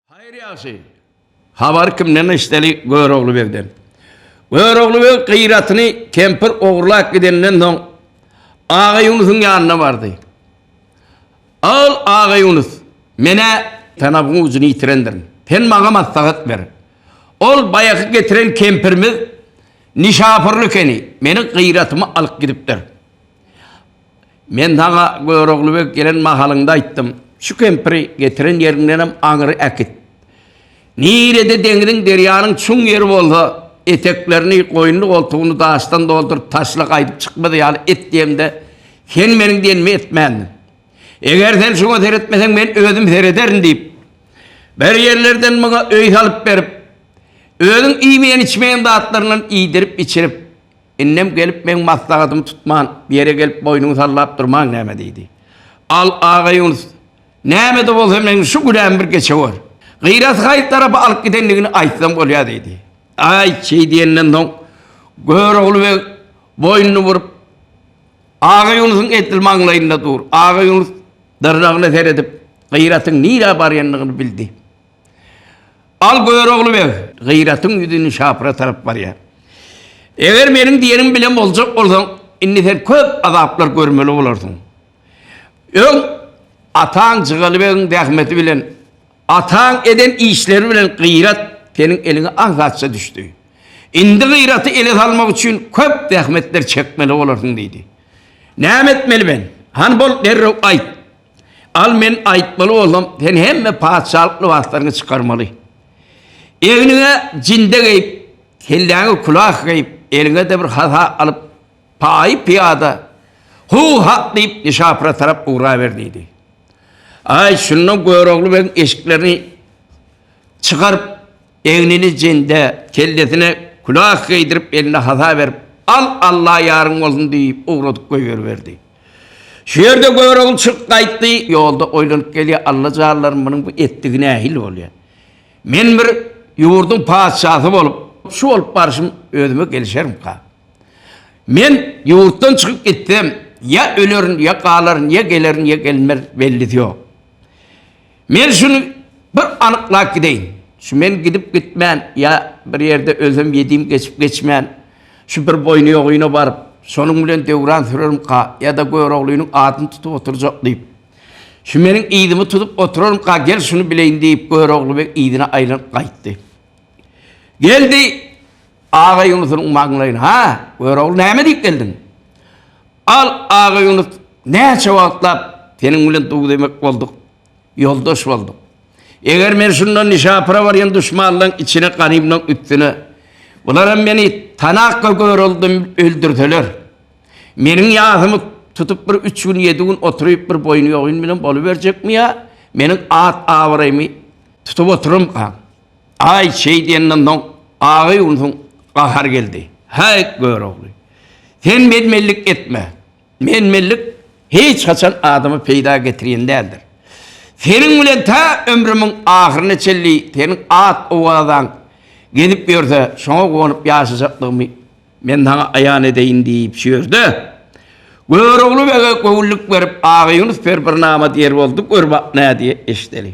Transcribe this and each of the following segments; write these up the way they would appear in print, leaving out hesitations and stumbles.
Haýyr ýagşy. Habary kimden eşideli Görogly begden. Görogly beg gyratyny kempir ogurlap gidenden soň Agaýunusyň ýanyna bardy. Al Agaýunus, men-ä tanapyň ujuny ýitirendirin. Sen maňa maslahat ber. Ol baýaky getiren kempirimiz nişapurly ekeni, meniň gyratymy alyp gidipdir. Men saňa Görogly beg gelen mahalyňda aýtdym, şu kempiri getiren ýeriňdenem aňry äkit. Nirede deňziň, derýanyň çuň ýeri bolsa, eteklerini, goýnuny-goltugyny daşdan dolduryp taşla gaýdyp çykmaz ýaly et diýemde, sen meniň diýenimi etmändiň. Eger sen şuňa seretmeseň, men özüm serederin diýip, bir ýerlerden muňa öý salyp berip, özüň iýmeýän-içmeýän zatlaryndan iýdirip-içirip, Indem gelip meň maslahatymy tutman, bu ýere gelip boýnuňy sallap durmaň näme diýdi. Al, Agaýunus, näme-de bolsa meň şu günämi bir geçewür. Gyraty haýsy tarapa alyp gidendigini aýtsaň bolýar diýdi. Aý, şeý diýenden soň, Görogly beg boýnuny burup, Agaýunusyň edil maňlaýynda dur. Agaýunus dyrnagyna seredip, Gyratyň nirä barýandygyny bildi. Al Görogly beg, Gyratyň ýüzi Nişapura tarap barýar. Eger meniň diýenim bilen boljak bolsaň, indi sen köp azaplar görmeli bolarsyň. Öň ataň Jygaly begiň zähmeti bilen, ataň eden işleri bilen Gyrat seniň eliňe aňsatja düşdi. Indi Gyraty ele salmak üçin köp zähmetler çekmeli bolarsyň diýdi. Näme etmeli men? Hany bol derrew aýt. Al men aýtmaly bolsam, sen hemme patyşalyk lybaslaryňy çykarmaly. Egniňe jinde geýip, kelläňe külah geýip, eliňe-de bir hasa alyp, paýy-pyýada, Hu-ha! diýip, Nişapura tarap ugraber diýdi. Aý, şundan Görogly begiň eşiklerini çykaryp, Egnini jende, kellesine külah geýdirip, eline hasa berip, Al, Alla ýaryň bolsun diýip, ugradyp goýberiberdi. Şu ýerde Görogly çykyp gaýtdy. Ýolda oýlanyp gelýär, Alla janlarym, munuň bu etdigi nähili bolýar? Men bir ýurduň patyşasy bolup, şu bolup barşym özüme gelişerimka? Men ýurtdan çykyp gitsem, ýa ölerin, ýa galaryn, ýa gelerin, ýa gelmerin, bellisi ýok. Men şuny bir anyklap gideýin. Şu men gidip gitmän ýa bir ýerde ölsem ýedim geçip geçmän şu bir boýny ýogyna baryp, şonuň bilen döwran sürerimka ýa-da Göroglynyň adyny tutup oturjak diýip. Şu meniň yzymy tutup oturarmyka gel şuny bileýin diýip Görogly beg yzyna aýlanyp gaýtdy. Geldi Agaýunusynyň maňlaýyna, Ha, Görogly näme diýip geldiň? Al, Agaýunus, näçe wagtlap seniň bilen duz-emek bolduk, ýoldaş bolduk. Eger men şundan Nişapura barýan duşmanlaryň içine, ganymlaryň üstüne, bularam meni tanakga Göroglydan öldürseler, meniň ýasymy tutup bir üç gün, ýedi gün oturyp bir boýny-ýogyn bilen boluberjekmi ýa meniň at-abraýymy tutup oturarmykaň? Aý, şeý diýenden soň Agaýunusyň gahary geldi. Häý, Görogly! Sen men-menlik etme. Men-menlik hiç haçan adama peýda getirýän däldir. Seniň bilen tä ömrümiň ahyryna çenli seniň at-owazaň gezip ýörse, şoňa guwanyp ýaşajakdygymy Men saňa aýan edeýin diýip şu ýerde Görogly bege göwünlik berip Agaýunus per bir nama diýer boldy, gör bak nä diýe eşideli.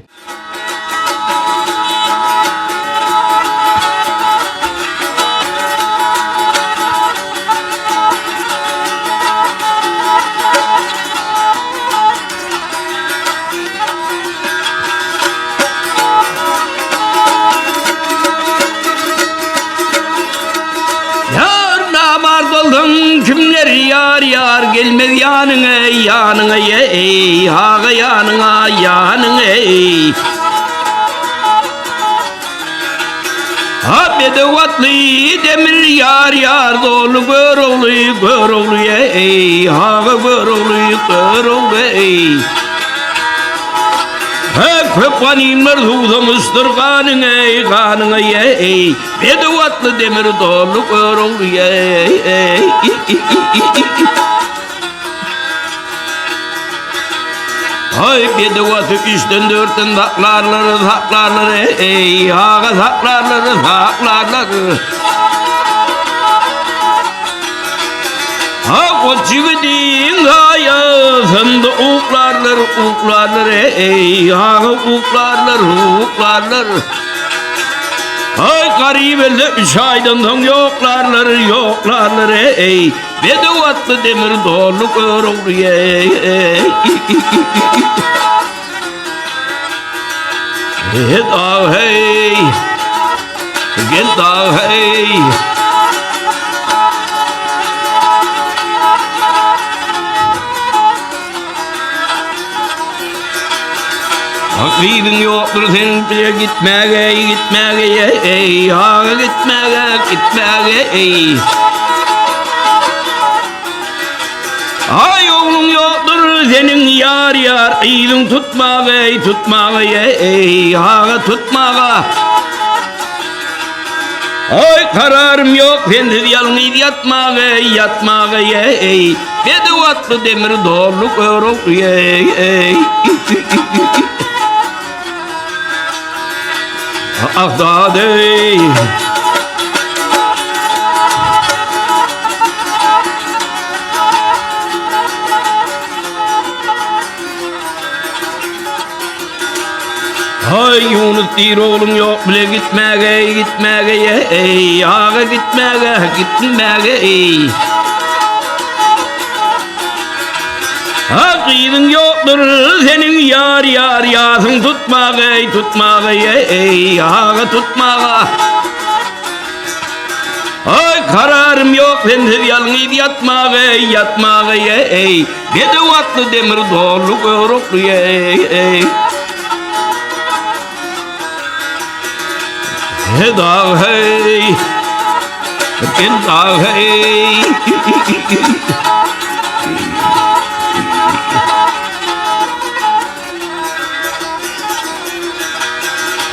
Ýar namart bolsaň kimler ýar ýar gelmez ýanyňa ýanyňa eý aga ýanyňa ýanyňa eý Ha bedew atly demir ýar ýar doly Görogly Görogly eý aga Görogly Görogly eý Ha köp ganymlar suwsamyşdyr ganyňa eý ganyňa eý Bedew atly demir doly Görogly eý eý Aý bedew aty üçden dörtden saklarlar saklarlar eý aga saklarlar saklarlar. Ha goç ýigidiň saýasynda uklarlar, uklarlar, eý, aga uklarlar, uklarlar. Aý garyp elde üç aýdan soň ýoklarlar, ýoklarlar, eý, bedew atly demir donly Görogly, eý, eý. Hey dag hey. Gel dag hey. Gyzyň ýokdur sen bile gitmäge, gitmäge, ey, aga gitmäge, gitmäge, ey. Aý ogluň ýokdur seniň ýar ýar yzyň tutmaga eý tutmaga eý aga tutmaga Aý kararym ýok sensiz ýalňyz ýatmaga eý ýatmaga eý bedew atly demir dolly Görogly eý eý Ah dad eý Haý Ýunus diýr ogluň ýok bile gitmäge gitmäge eý aga gitmäge gitmäge eý Ha gyzyň ýokdur seniň ýar ýar ýasyň tutmaga eý tutmaga eý aga tutmaga Aý kararym ýok sensiz ýalňyz ýatmaga eý ýatmaga eý Bedew atly demir donly Görogly eý eý He dag hey Gel dag hey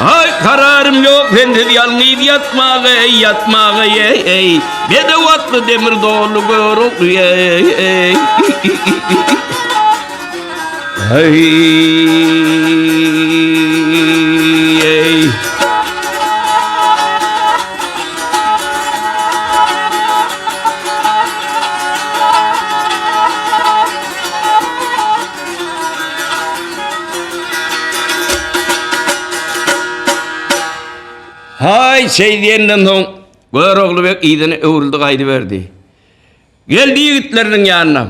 Aý kararym ýok sensiz ýalňyz ýatmaga eý ýatmaga eý eý Bedew atly demir donly Görogly eý eý Eý eý Haý, şeý diýenden soň, Görogly beg yzyna öwrüldi gaýdyberdi. Geldi ýigitleriniň ýanyna.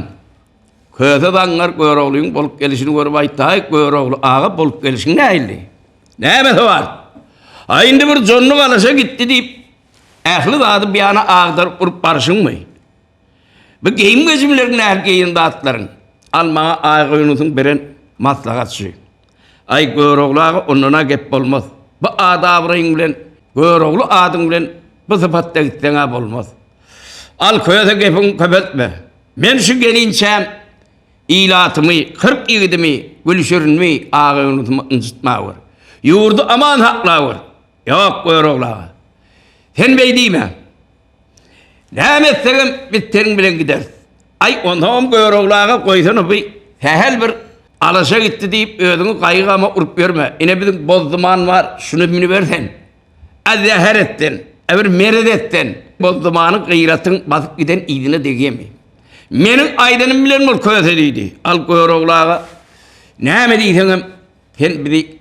Köse zaňňar Göroglyň bolup gelişini görüp aýtdy, Haý, Görogly aga, bolup gelişiň nähili? Nämesi bar? Aý, indi bir jonnuk alaşa gitdi diýip, ähli zady bir ýana agdaryp urup barşyňmy? Bu geýim-gejimleriň nähili geýen zatlaryň? Al maňa Aýgynusyň beren maslahaty şu. Aý, Görogly aga, ondan-a gep bolmaz. Bu at-abraýyň bilen, Görogly adyň bilen bu sypatda gitseň-ä bolmaz. Al, köse gepiňi köpeltme. Men şu gelinçäm ilatymy, 40 ýigidimi, Gülşirinimi, Agaýunusymy ynjytmawür. Ýurdy aman saklawür. Ýok, Görogly aga. Sen beý diýme. Näme etsegem biz seniň bilen gideris. Aý, onsoňam Görogly aga goýsana bu sähel bir alaşa gitdi diýip özüňi gaýgy-gama urup ýörme. Ine biziň Bozduman bar, şuny münüber sen. A zäher et sen, a bir merez et sen. Bozdumanyň gyratyň basyp giden yzyna degýemi? Meniň aýdanym bilen bol köse diýdi. Al Görogly aga, näme diýseňem sen bizi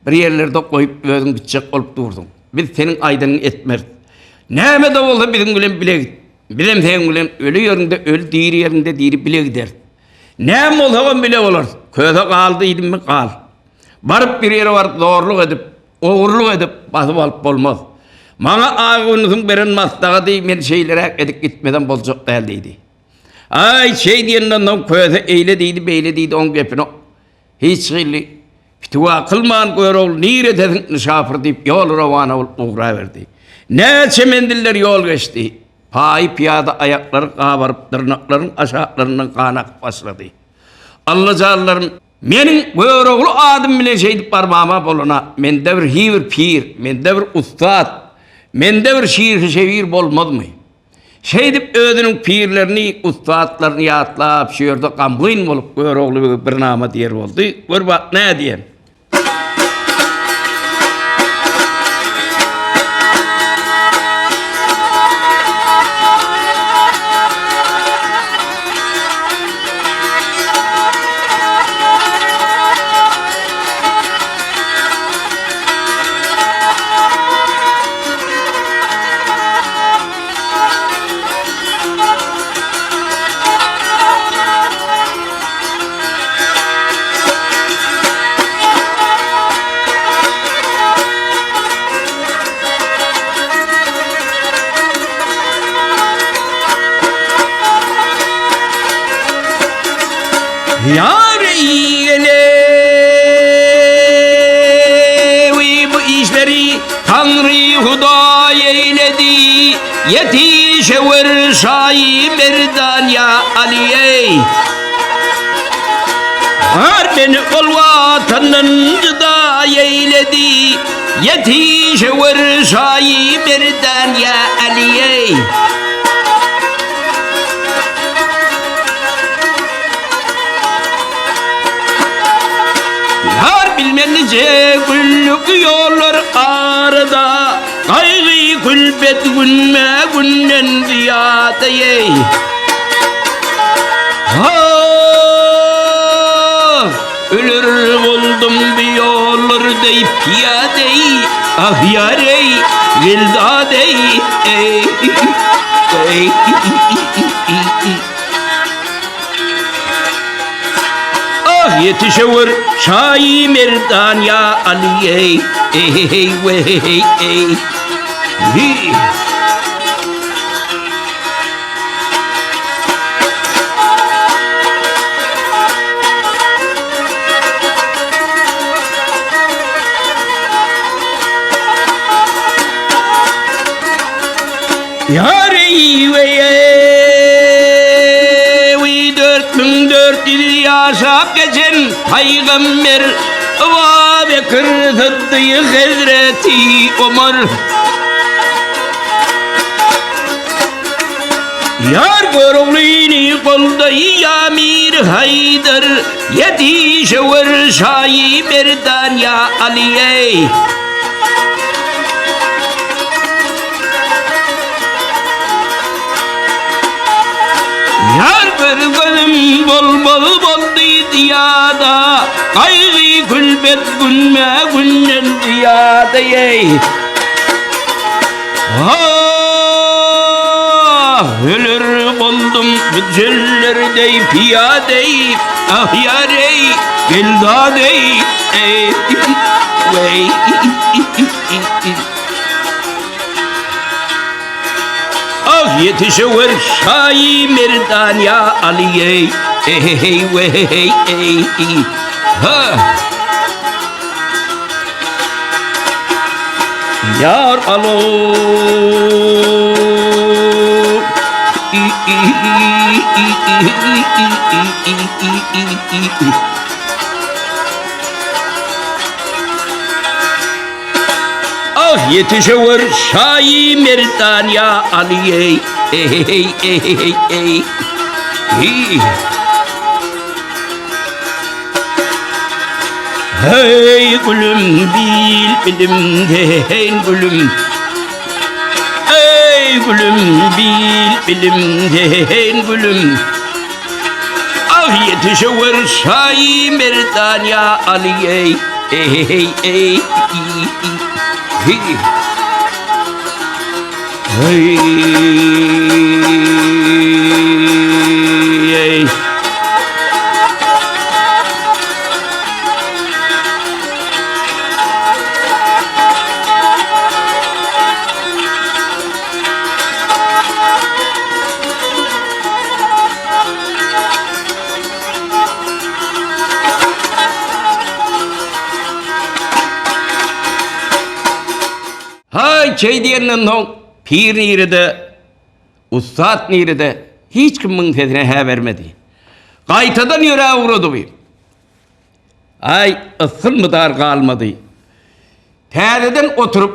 Bir ýerlerde goýup özüň gitjek bolup dursuň. Biz seniň aýdanyňy etmeris. Näme-de bolsa biziň bilen bile git. Bizem seniň bilen öli ýeriňde öli, diri ýeriňde diri bile gideris. Näme bolsagam bile bolarys. Köse gal diýdimmi, gal. Baryp bir ýere baryp zorluk edip, ogurlyk edip basyp alyp bolmaz. Maňa Agöwünisiň beren maslahaty men şeýleräk edip gitmesem boljak däl diýdi. Aý, şeý diýenden soň Köse eýle diýdi, beýle diýdi, oň gepini Hiç hili pitiwa kylman Görogly niredesiň Nyşapur diýip ýol rowana bolup ugraberdi. Näçe menziller ýol geçdi. Paýy pyýada aýaklary gabaryp dyrnaklaryň aşaklaryndan gan akyp başlady. Allajanlarym, meniň Görogly adym bilen şeýdip barmama bolana mende bir hi bir pir, mende bir ussat, mende bir şirhi-şebir bolmazmy? Şeýdip özüniň pirlerini, ussatlaryny ýatlap, şu ýerde gamgyn bolup Görogly bege bir nama diýer boldy. Gör bak nä diýen. Ýetişewer şaýy Merdan ýa Aly eý. Har meni ol watandan jyda eýledi, Ýetişewer şaýy Merdan ýa Aly eý. Ýar bilmen nije günlük ýollar arada, Gaýgy külpet günme günden zyýada eý. Ah, öler boldum bu ýollar deý piýada eý, Ah ýar eý, geldat eý, eý, eý. Ah ýetişewer şaýy merdan ýa Aly eý eý weý eý Hi. Ýareýweýeý 4400 ýaşap geçen paýgamber Aba Bekir Syddyk Hezreti Omar Ýar Göroglyny goldaý Amir Haýdar Ýetişewer şaýy Merdan ýa Aly eý. Ýar bir gözüm bolmaz boldy zyýada, Gaýgy külpet günme günden zyýada eý. Ah, öler boldum bu çöller deý piýada eý, Ah ýar eý, gel dad eý, eý, weý. Ah ýetişewer şaýy Merdan ýa Aly eý, eý, weý, eý, ha. Ýar alo. Ah ýetişewer şaýy Merdan ýa Aly eý, eý, eý, eý. Hi. Heý gülüm bil bilim deýin gülüm Eý gülüm bil bilim deýin gülüm Ah ýetişewer şaýy Merdan ýa Aly eý eý eý Heý Heý Haý, çeý diýenden soň pir nirede, ussat nirede, hiç kim muň sesine hä bermedi. Gaýtadan ýöräp ugrady bu. Aý, ysgyn-mydar galmady. Täzeden oturyp,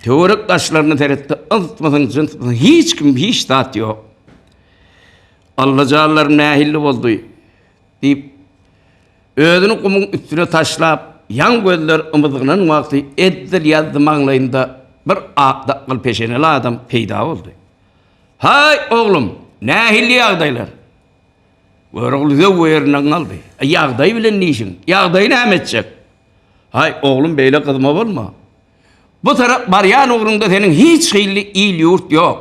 töwerek daşlaryna seretdi, ynsmysyň, jynsmysyň, hiç kim, hiç zat ýok. Allajanlarym nähilli boldy? Diýip, özüni gumuň üstüne taşlap, ýaň gözler ymyzgynan wagty edil ýazdy maňlaýynda bir ak dakgyl peşeneli adam peýda boldy. Haý, oglum, nähilli ýagdaýlar? Görogly zöwwe ýerinden galdy. Ýagdaý bilen diýşiň. Ýagdaýy näme etjek? Haý, oglum, beýle gyzma bolma. Bu tarap barýan ugruňda seniň hiç hili il-ýurt ýok.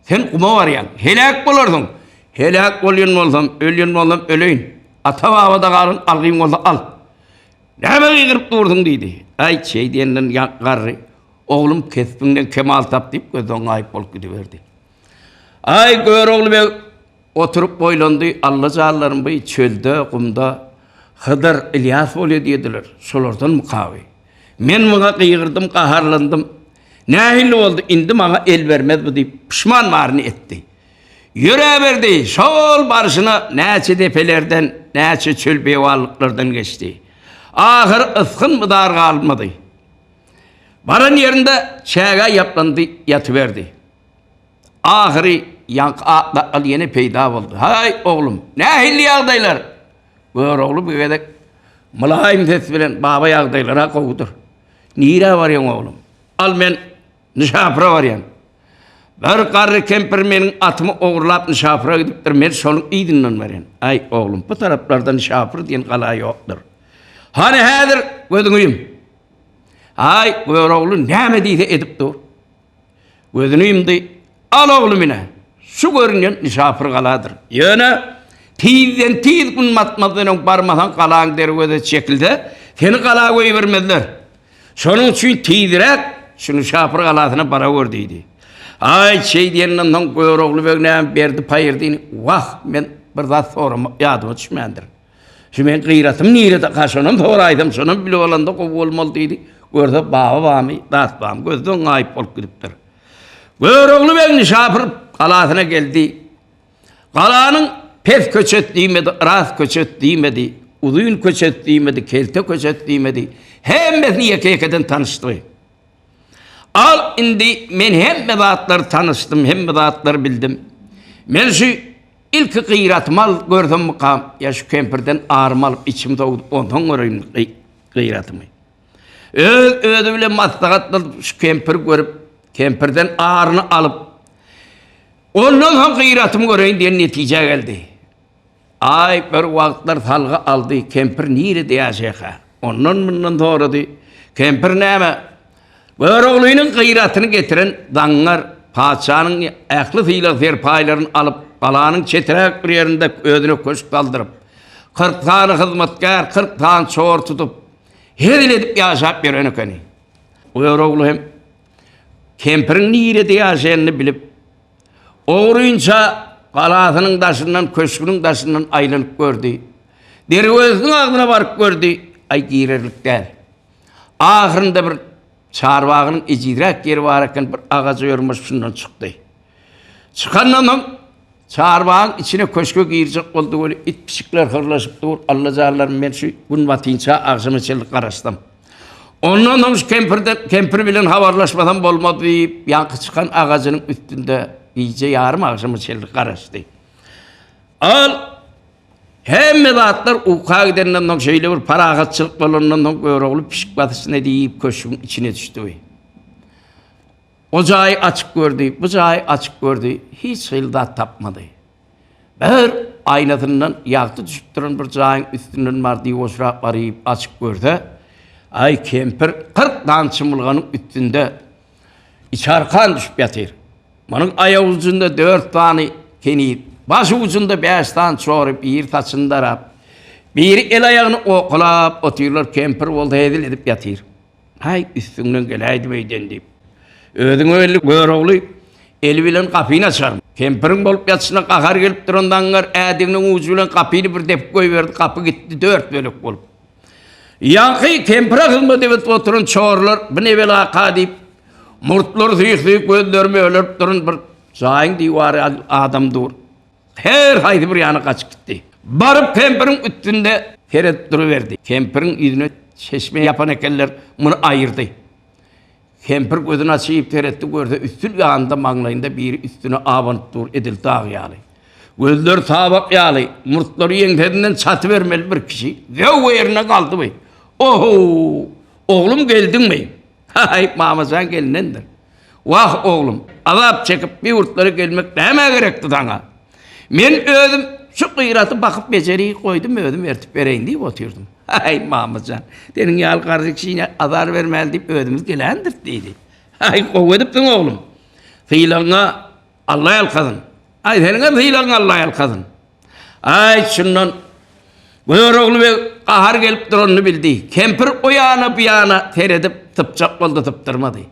Sen guma barýaň. Heläk bolarsyň. Heläk bolýan bolsam, ölýän bolsam öleýin. Ata-babada galan algyň bolsa al. Näme gygyryp dursuň diýdi. Aý, şeý diýenden garry, Oglum, kesbiňden kemal tap diýip, gözden gaýyp bolup gidiberdi. Aý, Görogly beg oturyp oýlandy, Alla janlarym bu çölde, gumda Hydyr, Ylýas bolýa diýdiler. Şolardanmyka bu? Men muňa gygyrdym, gaharlandym. Nähili boldy, indi maňa el bermez bu diýip, puşman baryny etdi. Ýöräberdi, şol barşyna näçe depelerden, näçe çöl-beýewallyklardan geçdi. Ahyr ysgyn-mydar galmady. Baran ýerinde çägä ýaplandy, ýatyberdi. Ahyry ýaňky ak sakgal ýene peýda boldy. Haý, oglum, nähili ýagdaýlar? Görogly bu gezek mylaýym ses bilen, Baba ýagdaýlar-a gowudyr. Nirä barýaň, oglum? Al men Nyşapura barýan. Bir garry kempir meniň atymy ogurlap Nyşapura gidipdir, men şonuň yzyndan barýan. Aý, oglum, bu taraplarda Nyşapur diýen gala ýokdur. Hany häzir gözüňi ýum. Aý, Görogly näme diýse edip dur. Gözüni ýumdy. Al oglum ine, şu görünýän Nyşapur galadyr. Ýöne tizden-tiz gün batmazdan öň barmasaň galaň derwezesi çekilse, seni gala goýbermezler. Şonuň üçin tizräk şu Nyşapur galasyna barawür diýdi. Aý, şeý diýenden soň Görogly beg näme berdi paýyrdyny, Wah, men bir zat soramak ýadyma düşmändir. Şu meň gyratym nirede, ha şonam soraýsam, şonam bilip alanda gowy bolmaly diýdi. Görse baba bamy, dat bamy gözden gaýyp bolup gidipdir. Görogly beg Nyşapur galasyna geldi. Galanyň pes köçesi diýmedi, ras köçesi diýmedi, uzyn köçesi diýmedi, kelte köçesi diýmedi. Hemmesini ýeke-ýekeden tanyşdy. Al indi men hemme zatlary tanyşdym, hemme zatlary bildim. Men şu ilki gyratymy al görsemmikam, ýa şu kempirden arymy alyp içimi sowudyp onsoň göreýin gyratymy. Öz özi bilen maslahatlaşyp şu kempiri görüp, kempirden aryny alyp, ondan soň gyratymy göreýin diýen netijä geldi. Aý, bir wagtlar salgy aldy, kempir nirede ýaşaýka? Ondan-mundan sorady. Kempir näme? Göroglynyň gyratyny getiren zaňňar patyşanyň ähli sylag-serpaýlaryny alyp, galanyň çeträk bir ýerinde özüne köşk saldyryp, 40 sany hyzmatkär, 40 sany çor tutup, hezil edip ýaşap ýören ekeni. Görogly hem kempiriň nirede ýaşaýanyny bilip, Ogrynça galasynyň daşyndan, köşgüniň daşyndan aýlanyp gördi. Derwezesiniň agzyna baryp gördi, aý girerlik däl. Ahyrynda bir çarbagynyň ejizräk ýeri bar eken, bir agaja ýörmüş şundan çykdy. Çykandan soň çarbagyň içine köşge girjek boldy weli it-pişikler hyrlaşyp dur, Allajanlarym men şu gün batynça agşama çenli garaşsam. Ondan soň şu kempirden, kempir bilen habarlaşmasam bolmaz diýip, ýaňky çykan agajynyň üstünde gije ýarym agşama çenli garaşdy. Al, hemme zatlar uka gidenden soň şeýle bir parahatçylyk bolandan soň Görogly pişik basyşyna diýip köşgüň içine düşdi. O jaýy açyp gördi, bu jaýy açyp gördi, hiç hili zat tapmady. Bir aýnasyndan ýagty düşüp duran bir jaýyň üstünden bardy, ýuwaşrak baryp açyp görse, aý kempir 40 sany çymylganyň üstünde içarkan düşüp ýatyr. Munuň aýak ujunda 4 sany keniz, baş ujunda 5 sany çory, biri saçyny darap, biri el-aýagyny okalap otyrlar, kempir bolsa hezil edip ýatyr. Haý, üstüňden geläýdim öýden diýip. Özüňe belli Görogly eli bilen gapyny açar. Kempiriň bolup ýatyşyna gahar gelip duran zaňňar ädiginiň ujy bilen gapyny bir depip goýberdi, gapy gitdi dört bölek bolup. Ýaňky kempire hyzmat edip oturan çorlar bu ne belaka diýip, murtlary süýk-süýk, gözleri mölerip duran bir jaýyň diwary adam dur. Her haýsy bir ýana gaçyp gitdi. Baryp kempiriň üstünde seredip duruberdi. Kempiriň ýüzüne çeşme ýapan ekenler, muny aýyrdy. Kempir gözüni açyp seretdi, görse üstül ýanynda maňlaýynda biri üstüne abanyp dur, edil dag ýaly. Gözleri tabak ýaly, murtlary ýeňsesinden çatybermeli bir kişi zöwwe ýerinde galdy bu. Ohow! Oglum geldiňmi? Haý, mamajan gelinendir. Wah, oglum, azap çekip bu ýurtlara gelmek nämä gerekdi saňa? Men özüm şu gyraty bakyp bejerigi goýdum, özüm ertip bereýin diýip otyrdym. Haý, mamajan, seniň ýaly garry kişine azar bermäli diýip özümiz geländiris diýdi. Haý, gowy edipsiň, oglum. Sylagyňa Alla ýalkasyn. Aý, seniňem sylagyňa Alla ýalkasyn. Aý, şundan Görogly beg gahar gelip duranyny bildi. Kempir o ýana, bu ýana seredip, sypjak boldy, sypdyrmady.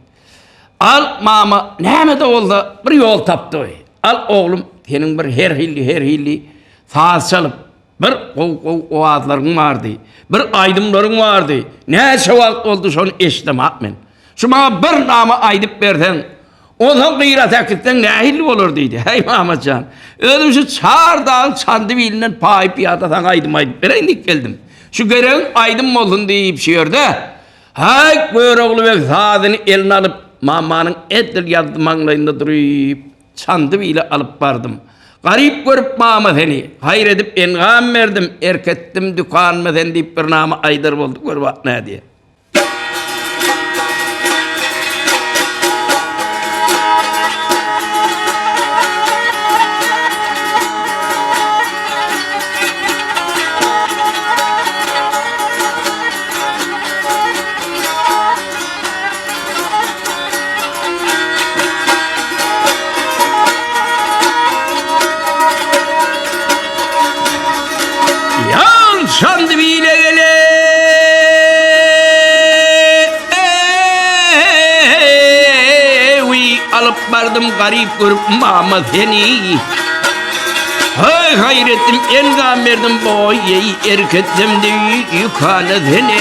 Al, mama, näme-de bolsa, bir ýol tapdy. Al, oglum, seniň bir her hili, her hili saz çalyp, bir gowy-gowy owazlaryň bardy, bir aýdymlaryň bardy. Näçe wagt boldy şony eşidemok men. Şu maňa bir nama aýdyp berseň, onsoň Gyrat äkitseň nähili bolar diýdi. Häý, mama jan, özüm şu çar dagyň Çandybilinden paýy-pyýada saňa aýdym aýdyp bereýin diýip geldim. Şu geregiň aýdym bolsun diýip şu ýerde, häý, Görogly beg sazyny eline alyp, mamanyň edil ýazdy maňlaýynda duryp, Çandybile alyp bardym. Garyp görüp mama seni, haýyr edip engam berdim, erk etdim dükanyma seni diýip bir nama aýdar boldy, gör bak nädýär. Ýan şandy bile gele Wi alyp bardym garyp görüp mama seni Hay hayır ettim engam berdim boy ey erk etsem de yukana seni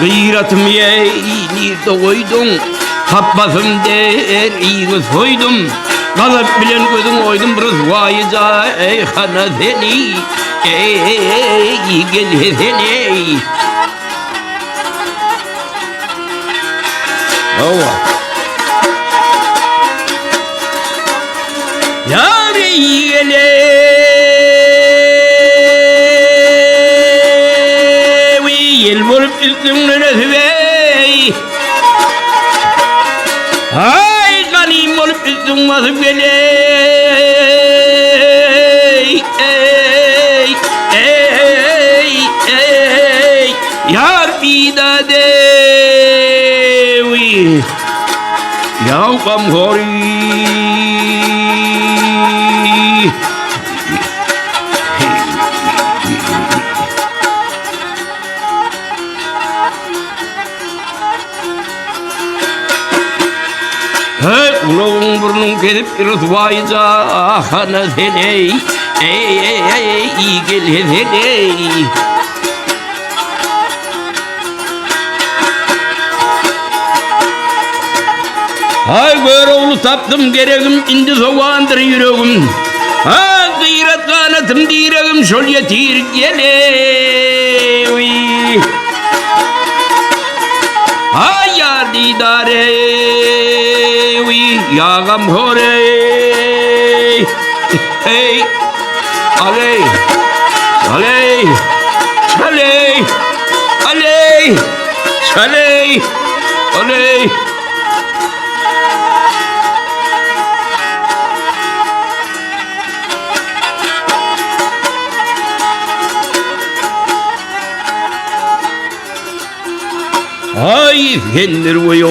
Gyratym ýeý nirde goýduň Tapmasyn deriňi soýdum Gazap bilen gözüň oýdum Ryswaýy jaýhana seni Eý gel Hesen eý Hawa. Ýar gele. Ýel bolup üstüňden ösüp ey. Ay ganym bolup üstüň basyp gele. Ey, ey, ey, Ýar bida dewi Ýa gamhory Hey gulagyň burnuň kesip ryswaýy jahana sen ey Ey ey ey gel sen ey Haý Görogly tapdym geregim indi sowandyr ýüregim. Ha gyrat ganatym diregim şol ýetir gelewi. Haý ýar didare wi ýa gamhore. Hey Aley Aley Çaley Aley Çaley Aley Ay sendir oy oy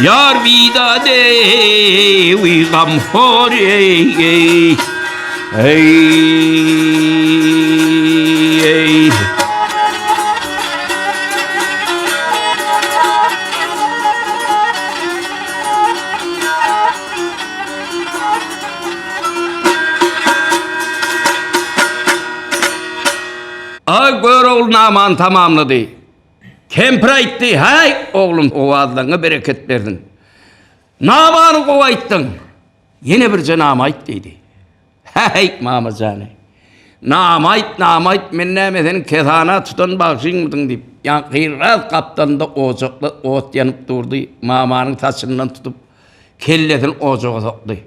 Yar bidade uy gamhor ey ey ey ey A Görogly namany tamamlady. Kempir aýtdy, Häý, oglum, owazlaryňa bereket bersin. Namany gowy aýtdyň. Ýene birje nama aýt diýdi. Häý, mama jany. Nama aýt, nama aýt, men näme seniň kesana tutan bagşyňmydyň diýip, ýaňky ras gapdalynda ojakda ot ýanyp durdy, mamanyň saçyndan tutup, kellesini ojaga sokdy.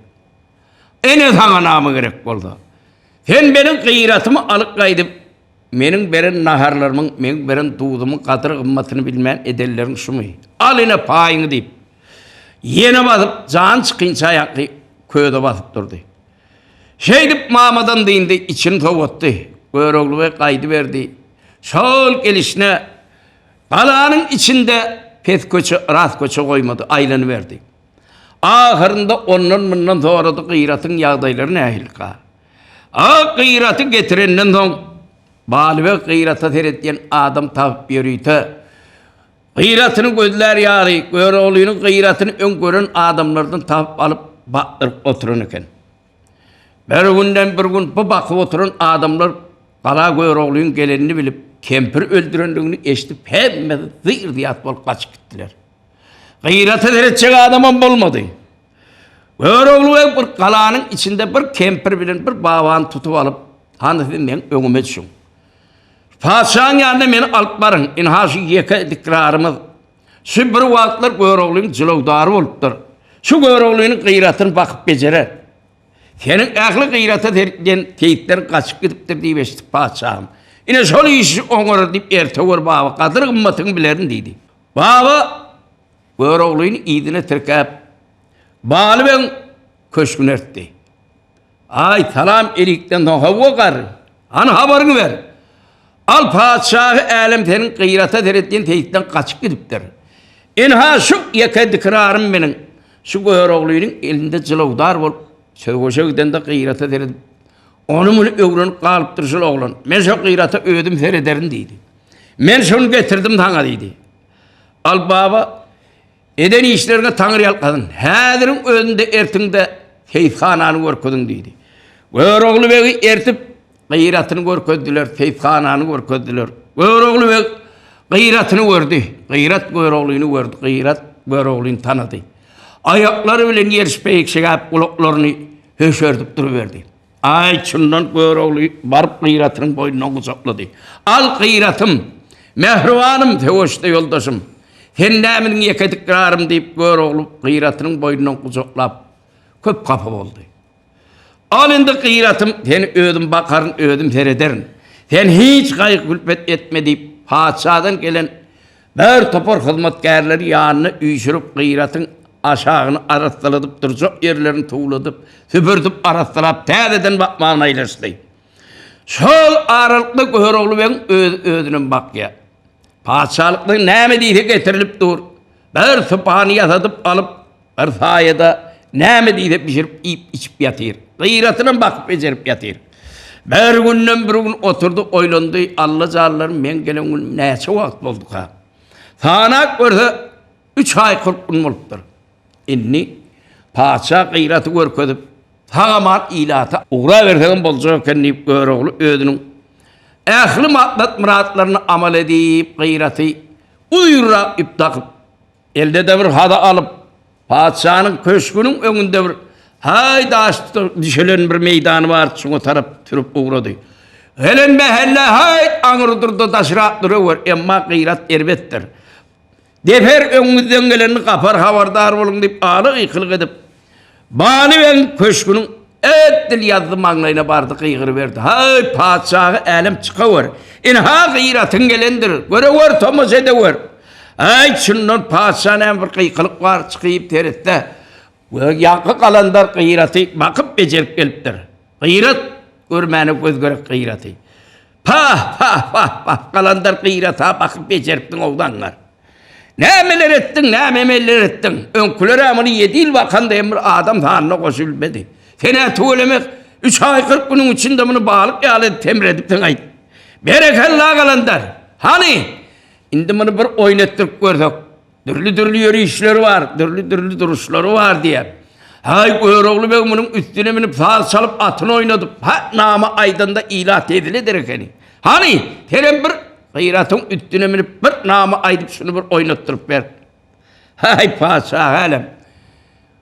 Ene saňa name gerek bolsa. Sen meniň gyratymy alyp gaýdyp, meniň beren naharlarymyň, meň beren duzumyň gadyr-gymmatyny bilmän edenleriň şumy? Al ine paýyňy diýip, ýene basyp, jany çykynça ýaňky köze basyp durdy. Şeýdip mamadan dyndy, içini sowatdy. Görogly beg gaýdyberdi. Şol gelişine galanyň içinde pes köçe, ras köçe goýmady, aýlanyberdi. Ahyrynda ondan-mundan sorady, Gyratyň ýagdaýlary nähilika? A Gyraty getirenden soň, Balybeg Gyrata seredýän adam tapyp ýörite. Gyratyny gözlär ýaly, Göroglynyň gyratyny öň gören adamlardan tapyp alyp, bakdyryp oturan eken. Bir günden bir gün bu bakyp oturan adamlar gala Göroglyň gelenini bilip, kempir öldürendigini eşidip, hemmesi zyr-zyýat bolup gaçyp gitdiler. Gyrata seretjek adamam bolmady. Görogly beg bir galanyň içinde bir kempir bilen bir babany tutup alyp, Hany siz meň öňüme düşüň. Patyşaň ýanyna meni alyp baryň. Ynha şu ýeke dikrarymyz. Şu bir wagtlar Göroglynyň jylawdary bolupdyr. Şu Göroglynyň gyratyny bakyp bejerer. Seniň ähli gyrata sereden seýitleriň gaçyp gidipdir diýip eşitdik patyşahym. Ine şol işi oňarar diýip erte gör baba, gadyr-gymmatyňy bilerin diýdi. Baba Göroglyny yzyna tirkäp, Baly begiň köşgüne eltdi. Aý, salam elikden soň hawa garry. Hany habaryňy ber. Al patyşahy älem seniň gyrata seretýän seýisden gaçyp gidipdir. Ynha şu ýeke dikrarym meniň. Şu Göroglynyň elinde jylawdar bolup söweşe gidende gyrata seredip, ony-muny öwrenip galypdyr şul oglan. Men şo gyrata özüm serederin diýdi. Men şony getirdim saňa diýdi. Al baba, Eden işleriňe Taňry ýalkasyn. Häziriň özünde ertiň-de seýishanany görkeziň diýdi. Görogly begi ertip, gyratyny görkezdiler, seýishanany görkezdiler. Görogly beg gyratyny gördi. Gyrat Göroglyny gördi. Gyrat Göroglyny tanady. Aýaklary bilen ýerşpeýik şigäp gulaklaryny höşerdip duruberdi. Aý, çyndan Görogly baryp Gyratynyň boýnundan gujaklady. Al, Gyratym! Mähribanym, söweşde ýoldaşym! Sen nämeniň ýeke dikrarym diýip, Görogly Gyratynyň boýnundan gujaklap, köp hapa boldy. Al indi, Gyratym, seni özüm bakaryn, özüm serederin. Sen hiç gaýgy-külpet etme diýip, patyşadan gelen Bir topar hyzmatkärleri ýanyna üýşürip, Gyratyň aşagyny arassaladyp, durjak ýerlerini towladyp, süpürdip, arassalap, täzeden bakmagyna aýlaşdy. Şol aralykda Görogly begiň özi özünem bakýar. Patyşalykda näme diýse getirilip dur. Bir sypany ýasadyp alyp, Bir saýada näme diýse bişirip iýip-içip ýatyr. Gyratynam bakyp bejerip ýatyr. Bir günden bir gün oturdy, oýlandy, Alla janlarym meň gelen günüm näçe wagt bolduka? Sanap görse, üç aý 40 gün bolupdyr. Indi patyşa gyraty görkezip, sag-aman ilata ugrabersegem boljak eken diýip Görogly özüniň ähli maksat-myratlaryny amal edip, gyraty uzynrak ýüp dakyp, Elde-de bir haza alyp, patyşanyň köşgüniň öňünde bir haý daş düşelen bir meýdany bar, şoňa tarap sürüp ugrady. Gelen mähelle haý aňrydyr-da daşrak duruwer, emma gyrat erbetdir. Deper öňüňizden gelenini gapar habardar boluň diýip aly gykylyk edip, Baly begiň köşgüniň edil ýazzy maňlaýyna bardy, gygyryberdi. Haý, patyşahy älem çykawer! Ynha, gyratyň gelendir! Görewer, tomaşa edewer! Aý, şundan patyşa näme bir gykylyk bar, çykyp seretse, ýaňky galandar gyraty bakyp bejerip gelipdir. Gyrat, görmäne göz gerek gyraty. Pah, pah, pah, pah, galandar gyrata bakyp bejeripdiň oglanlar. Nämeler etdiň, näme emeller etdiň? Öňküler-ä muny ýedi ýyl bakanda hem bir adam sanyna goşubilmedi. Sen-ä tüweleme üç aý 40 günüň içinde muny balyk ýaly edip semredipsiň-aýt. Berekella galandar! Hany, indi muny bir oýun etdirip görsek. Dürli-dürli ýörişleri bar, dürli-dürli duruşlary bar diýýär. Haý, Görogly beg munuň üstüne münüp, saz çalyp, atyny oýnadyp, ha nama aýdanda ilat hezil eder ekeni. Hany, senem bir Gyratyň üstüne münüp, bir nama aýdyp, şuny bir oýnatdyryp ber. Haý, patyşahy älem!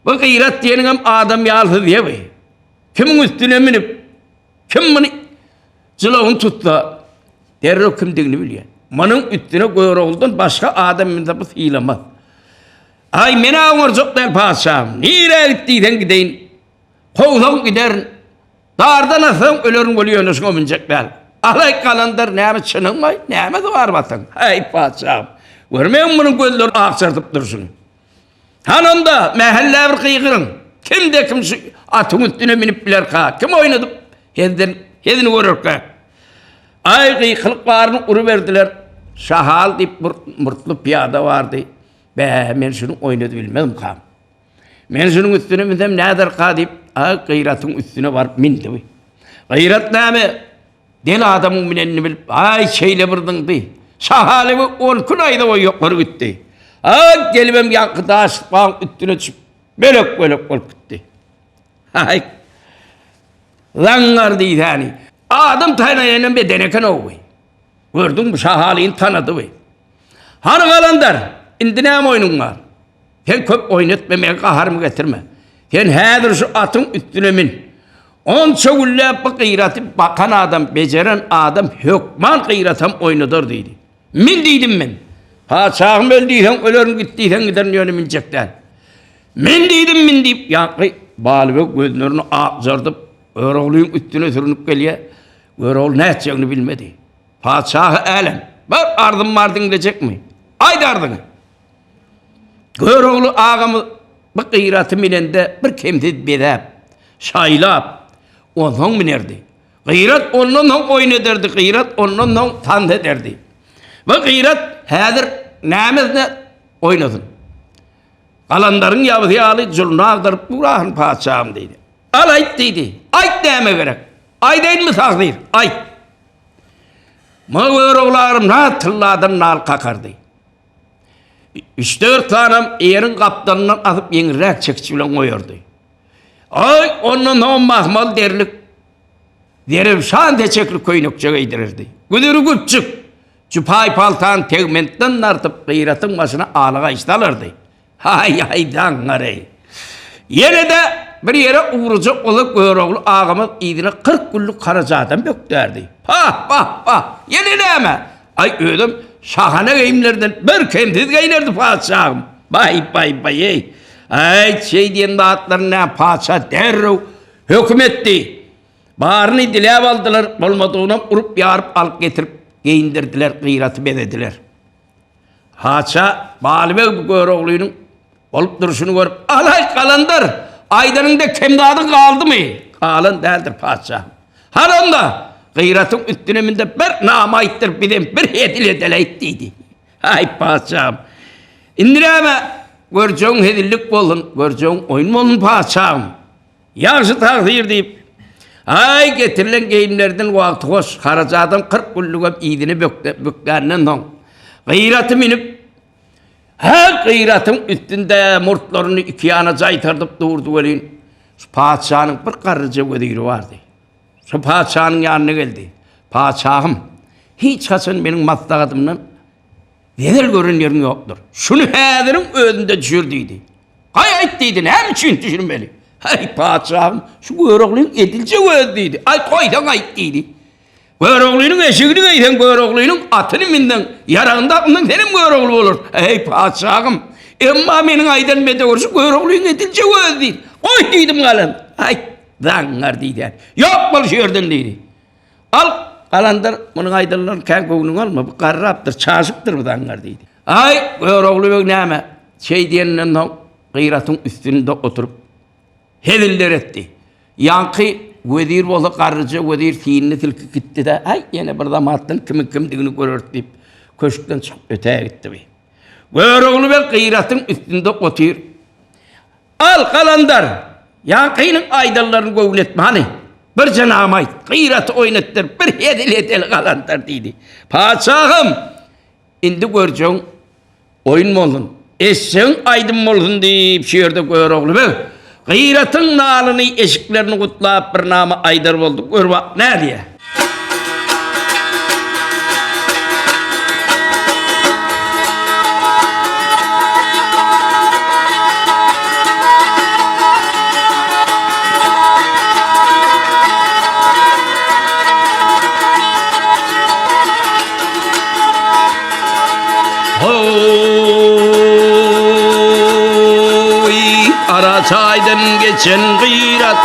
Bu Gyrat diýeniňem adam ýalysyz ýewi. Kimiň üstüne münüp, kim muny jylawyny tutsa, derrew kimdigini bilýär. Munuň üstüne Görogludan başga adam münse bu sylamaz. Aý, men-ä oňarjak däl, patyşahym. Nirä git diýseň gideýin. Kowsaň giderin. Dardan assaň ölerin weli ýöne şuňa münjek däl. Alaý galandar näme çynyňmy? Nämesi bar batyň? Häý, patyşahym. Görmegiň munuň gözleri akjardyp durşuny. Hany onda, mähellä bir gygyryň. Kimde-kim şu atyň üstüne münüp bilerka? Kim oýnadyp hezden hezini görerkä? Aý, gykylyk baryny uruberdiler. Şahal diýip bir murtly pyýada bardy. Bä, men şuny oýnadybilmezmikam? Men şunuň üstüne münsem näderka diýip, aý, Gyratyň üstüne baryp mindi. Gyrat näme? Del adamyň münenini bilip, aý, şeýle bir zyňdy. Şahaly beg 12 naýza boýy ýokary gitdi. A gelibem ýaňky daşbagyň üstüne düşüp, bölek-bölek bolup gitdi. Haý. Zaňňar diýsäni. Adam tanaýandan beden eken-ow bu. Gördüňmi, Şahalyny tanady bu. Hany galandar, indi näme oýnuň bar? Sen köp oýun etme, meň gaharymy getirme. Sen häzir şu atyň üstüne min. Onça günläp bu gyraty bakan adam, bejeren adam hökman gyratam oýnadar diýdi. Min diýdim men. Patyşahym öl diýseň ölerin, git diýseň giderin, ýöne minjek däl. Min diýdim min diýip, ýaňky Balybeg gözlerini akjardyp, Göroglyň üstüne sürünip gelýär. Görogly nätjegini bilmedi. Patyşahy älem, bir arzym bar diňlejekmi? Aýt arzyňy! Görogly agamyz bu gyraty minende bir kemsiz bezäp, şaýlap, onsoň minerdi. Gyrat ondan soň oýun ederdi, gyrat ondan soň tans ederdi. Bu gyrat häzir nämesine oýnasyn? Galandaryň ýabysy ýaly juluny agdaryp durahyn patyşahym diýdi. Al aýt diýdi. Aýt näme gerek? Aýdaýynmy tagsyr? Aýt. Muňa Görogly agam na tylladan nal kakardy. Üç-dört sanam ýeriň gapdalyndan asyp ýeňilräk çekiç bilen goýardy. Aý, ondan soňam mahmal derlik, zerewşan seçekli köýnekçe geýdirerdi. Güzüri güpjük, jüpaý paltany tegmentden dartyp, Gyratyň başyna ala gaýyş salardy. Haý-haý, daňňar-eý! Ýene-de bir ýere ugrajak bolsa Görogly agamyz yzyna 40 günlük harajadam bökdärdi. Pah, pah, pah! Ýene näme? Aý, özem şahana geýimlerden bir kemsiz geýnerdi patyşahym. Baý, baý, baý-eý! Aý, şeý diýen zatlaryny nä patyşa derrew höküm etdi. Baryny diläp aldylar, bolmadygynam urup-ýaryp alyp getirip geýindirdiler, gyraty bezediler. Patyşa Balybeg bu Göroglynyň bolup durşuny görüp, Alaý, galandar, aýdanyňda kem zadyň galdymy? Galan däldir, patyşahym. Hany onda, Gyratyň üstüne mün-de bir nama aýtdyr, bizem bir hezil edeleýik diýdi. Aý, patyşahym, indi näme, görjegiň hezillik bolsun, görjegiň oýun bolsun, patyşahym. Ýagşy tagsyr diýip, aý, getirilen geýimlerden wagty hoş, harajadam 40 günlügem yzyny bükländen soň, Gyraty münüp, hä, Gyratyň üstünde murtlaryny iki ýana jaýtardyp durdy welin, şu patyşanyň bir garryja weziri bardy. Şu patyşanyň ýanyna geldi. Patyşahym, hiç haçan meniň maslahatymdan Zerer gören ýeriň ýokdur. Şuny häziriň özünde düşür diýdi. Gaý aýt diýdi, näme üçin düşürmeli? Haý, patyşahym, şu Göroglyň ediljek özi diýdi. Aý, goýsaň aýt diýdi. Göroglynyň eşigini geýseň, Göroglynyň atyny minseň, ýaragyny dakynsaň, senem Görogly bolarsyň. Eý, patyşahym, emma meniň aýdan bedewim şu Göroglyň ediljek özi diýdi. Goý diýdim galan. Aý, zaňňar diýdi. Ýok bol şu ýerden diýdi. Al, galandar, munuň aýdanlaryny kän göwnüňe alma, bu garrapdyr, çaşypdyr bu zaňňar diýdi. Aý, Görogly beg näme, şeý diýeninden soň Gyratyň üstünde oturyp, heziller etdi. Ýaňky wezir bolsa garryja wezir synny silkip gitdi-de, Aý, ýene bir zamatdan kimiň kimdigini göreris diýip, köşkden çykyp ötäge gitdi bi. Görogly beg Gyratyň üstünde otyr. Al, galandar! Ýaňkynyň aýdanlaryny göwün etme, hany, birje nama aýt, gyraty oýnatdyr, bir hezil edeli, galandar, diýdi. Patyşahym, indi görjegiň oýun bolsun, eşjegiň aýdym bolsun diýip, şu ýerde Görogly beg Gyratyň nalyny, eşiklerini gutlap, bir nama aýdar boldy. Gör bak, nädýär? Ara çaýdan geçen gyrat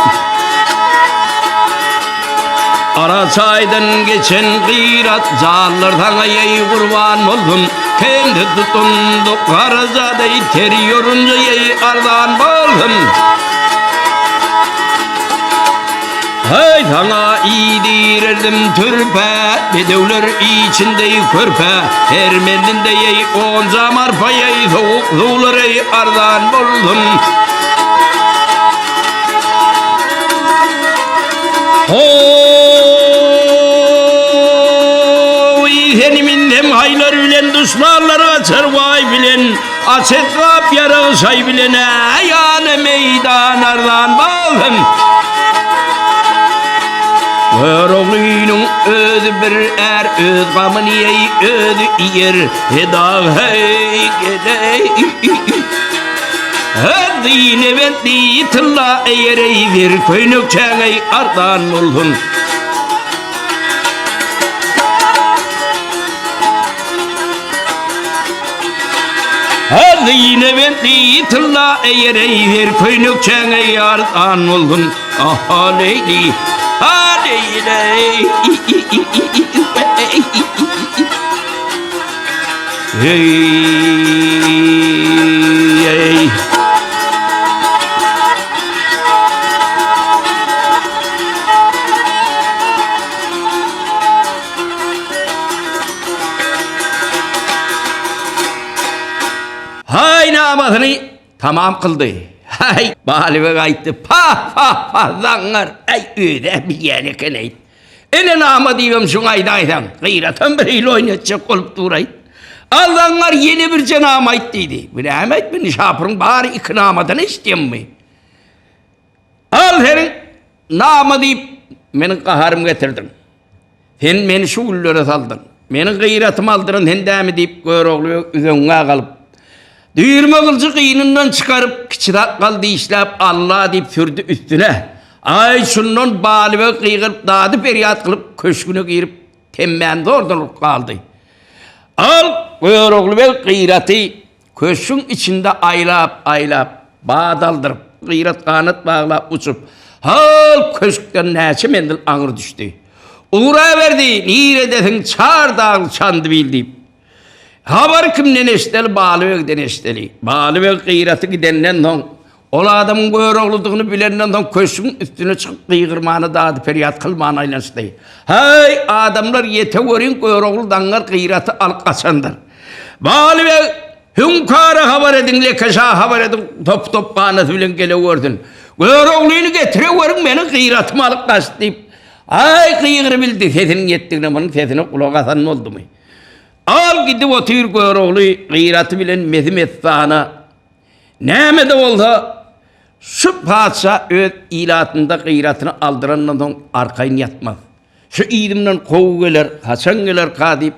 Ara çaýdan geçen gyrat Janlar saňa ýeý gurban bolsun Kendi tutundy garajadeý Ter ýorunja ýeý arzan bolsun Heý saňa iýdirerdim türpe Bedewler içinde körpe Her menzilde ýeý onja marpa ýeý Sowuk suwlar eý arzan bolsun Hoý, seni minsem haýlar. Alaç esbap ýarag şaý bilen-ä ýana meýdan arzan bolsun. Göroglynyň özi bir är, öz gamyny ýeý, özi iýer, Hedag heý geleý. Zinebentli tylla eýereý, zer köýnekçäňeý arzan bolsun. Zinebentli tylla eýereý, zer köýnekçäňeý arzan bolsun. Aha leýli, ha leýleý. Hey! Haý namasyny tamam kyldy. Haý, Balybeg aýtdy, pa pa pa zaňňar, aý özi-ä bilýän eken-eý. Ene nama diýibem şuňa aýdaýsaň, Gyratam bir hili oýnatjak bolup dur-aý. Al zaňňar ýene birje nama aýt diýdi. Bu näme aýt, bu nişapuryň bary iki namadan eşitýänmi? Al seniň nama diýip meniň gaharymy getirdiň. Sen meni şu günlere saldyň. Meniň gyratymy aldyran sen dämi diýip Görogly üzeňňä galyp, düýrme gylyjy gynyndan çykaryp, kiçi sakgal dişläp Alla diýip sürdi üstüne. Aý, şundan Balybeg gygyryp dady-perýat kylyp köşgüne girip temmän zordan urup galdy. Al, Görogly beg gyraty Köşgüň içinde aýlap-aýlap, bat aldyryp, gyrat ganat baglap uçup, hol köşkden näçe menzil aňry düşdi. Ugraberdi, niredesiň çar dagly Çandybil diýip. Habary kimden eşideli, Balybegden eşideli. Balybeg gyraty gidenden soň, ol adamyň Görogludygyny bilenden soň köşgüň üstüne çykyp gygyrmana dady-perýat kylmana aýlanyşdy. Häý, adamlar ýeteweriň Görogly daňňar gyraty alyp gaçandyr. Balybeg, Hüňkara habar ediň, Leke şa habar ediň, top-tophanasy bilen gelewersin. Göroglyny getireweriň, meniň gyratymy alyp gaçdy diýip, aý, gygyrybildi, sesiniň ýetdigine munuň sesine gulak asan boldumy? Al gidip otyr Görogly gyraty bilen mesi-messana. Näme-de bolsa, şu patyşa öz ilatynda gyratyny aldyrandan soň arkaýyn ýatmaz. Şu yzymdan kowgy geler, haçan gelerka diýip,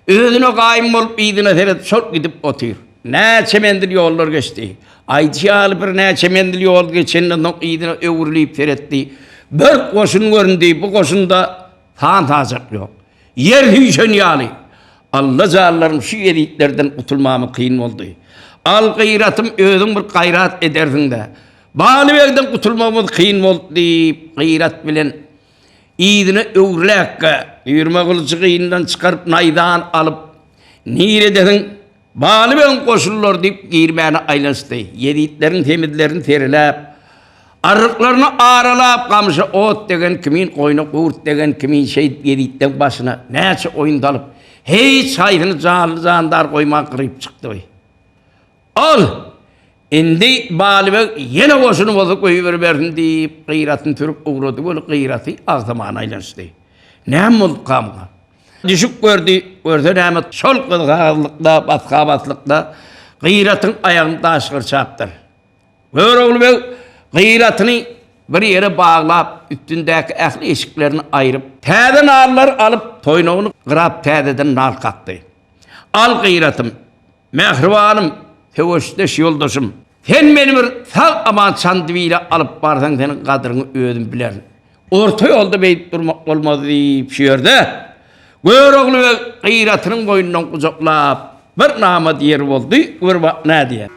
özüne gaýym bolup yzyna seredip şol gidip otyr. Näçe menzil ýollar geçdi. Aýdyşy ýaly birnäçe menzil ýol geçenden soň yzyna öwrülip seretdi. Bir goşun göründi, bu goşunda san-sajak ýok. Ýer süýşen ýaly. Alla janlarym şu ýezitlerden gutulmamy kyn boldy. Al gyratym özüň bir gaýrat edersiň-dä. Balybegden gutulmagymyz kyn boldy diýip, gyrat bilen Yzyna öwrüläkge, düýrme gylyjy gynyndan çykaryp naýzany alyp, Niredesiň, Balybegiň goşunlary diýip girmäne aýlanyşdy. Ýezitleriň semizlerini sereläp, arryklaryny aralap, gamşa ot degen kimin, goýna gurt degen kimin şeýdip ýezitleň başyna näçe oýun salyp, hiç haýsyny janly-jandar goýman gyryp çykdy. Al! Indi Balybeg ýene goşuny bolsa goýberibersin diýip, gyratyny sürüp ugrady weli gyraty agsamana aýlanyşdy. Näme bolduka muňa? Düşüp gördi, görse näme, şol gyzgazlykda, basga-baslykda gyratyň aýagyny daş gyrçapdyr. Görogly beg gyratyny bir ýere baglap, üstündäki ähli eşiklerini aýryp, täze nallar alyp, toýnagyny gyrap täzeden nal kakdy. Al gyratym, Mähribanym, söweşdeş ýoldaşym, sen meni bir sag-aman Çandybile alyp barsaň seniň gadyryňy özüm bilerin. Orta ýolda beýdip durmak bolmaz diýip şu ýerde Görogly beg Gyratynyň boýnundan gujaklap bir nama diýer boldy, gör bak nädýär.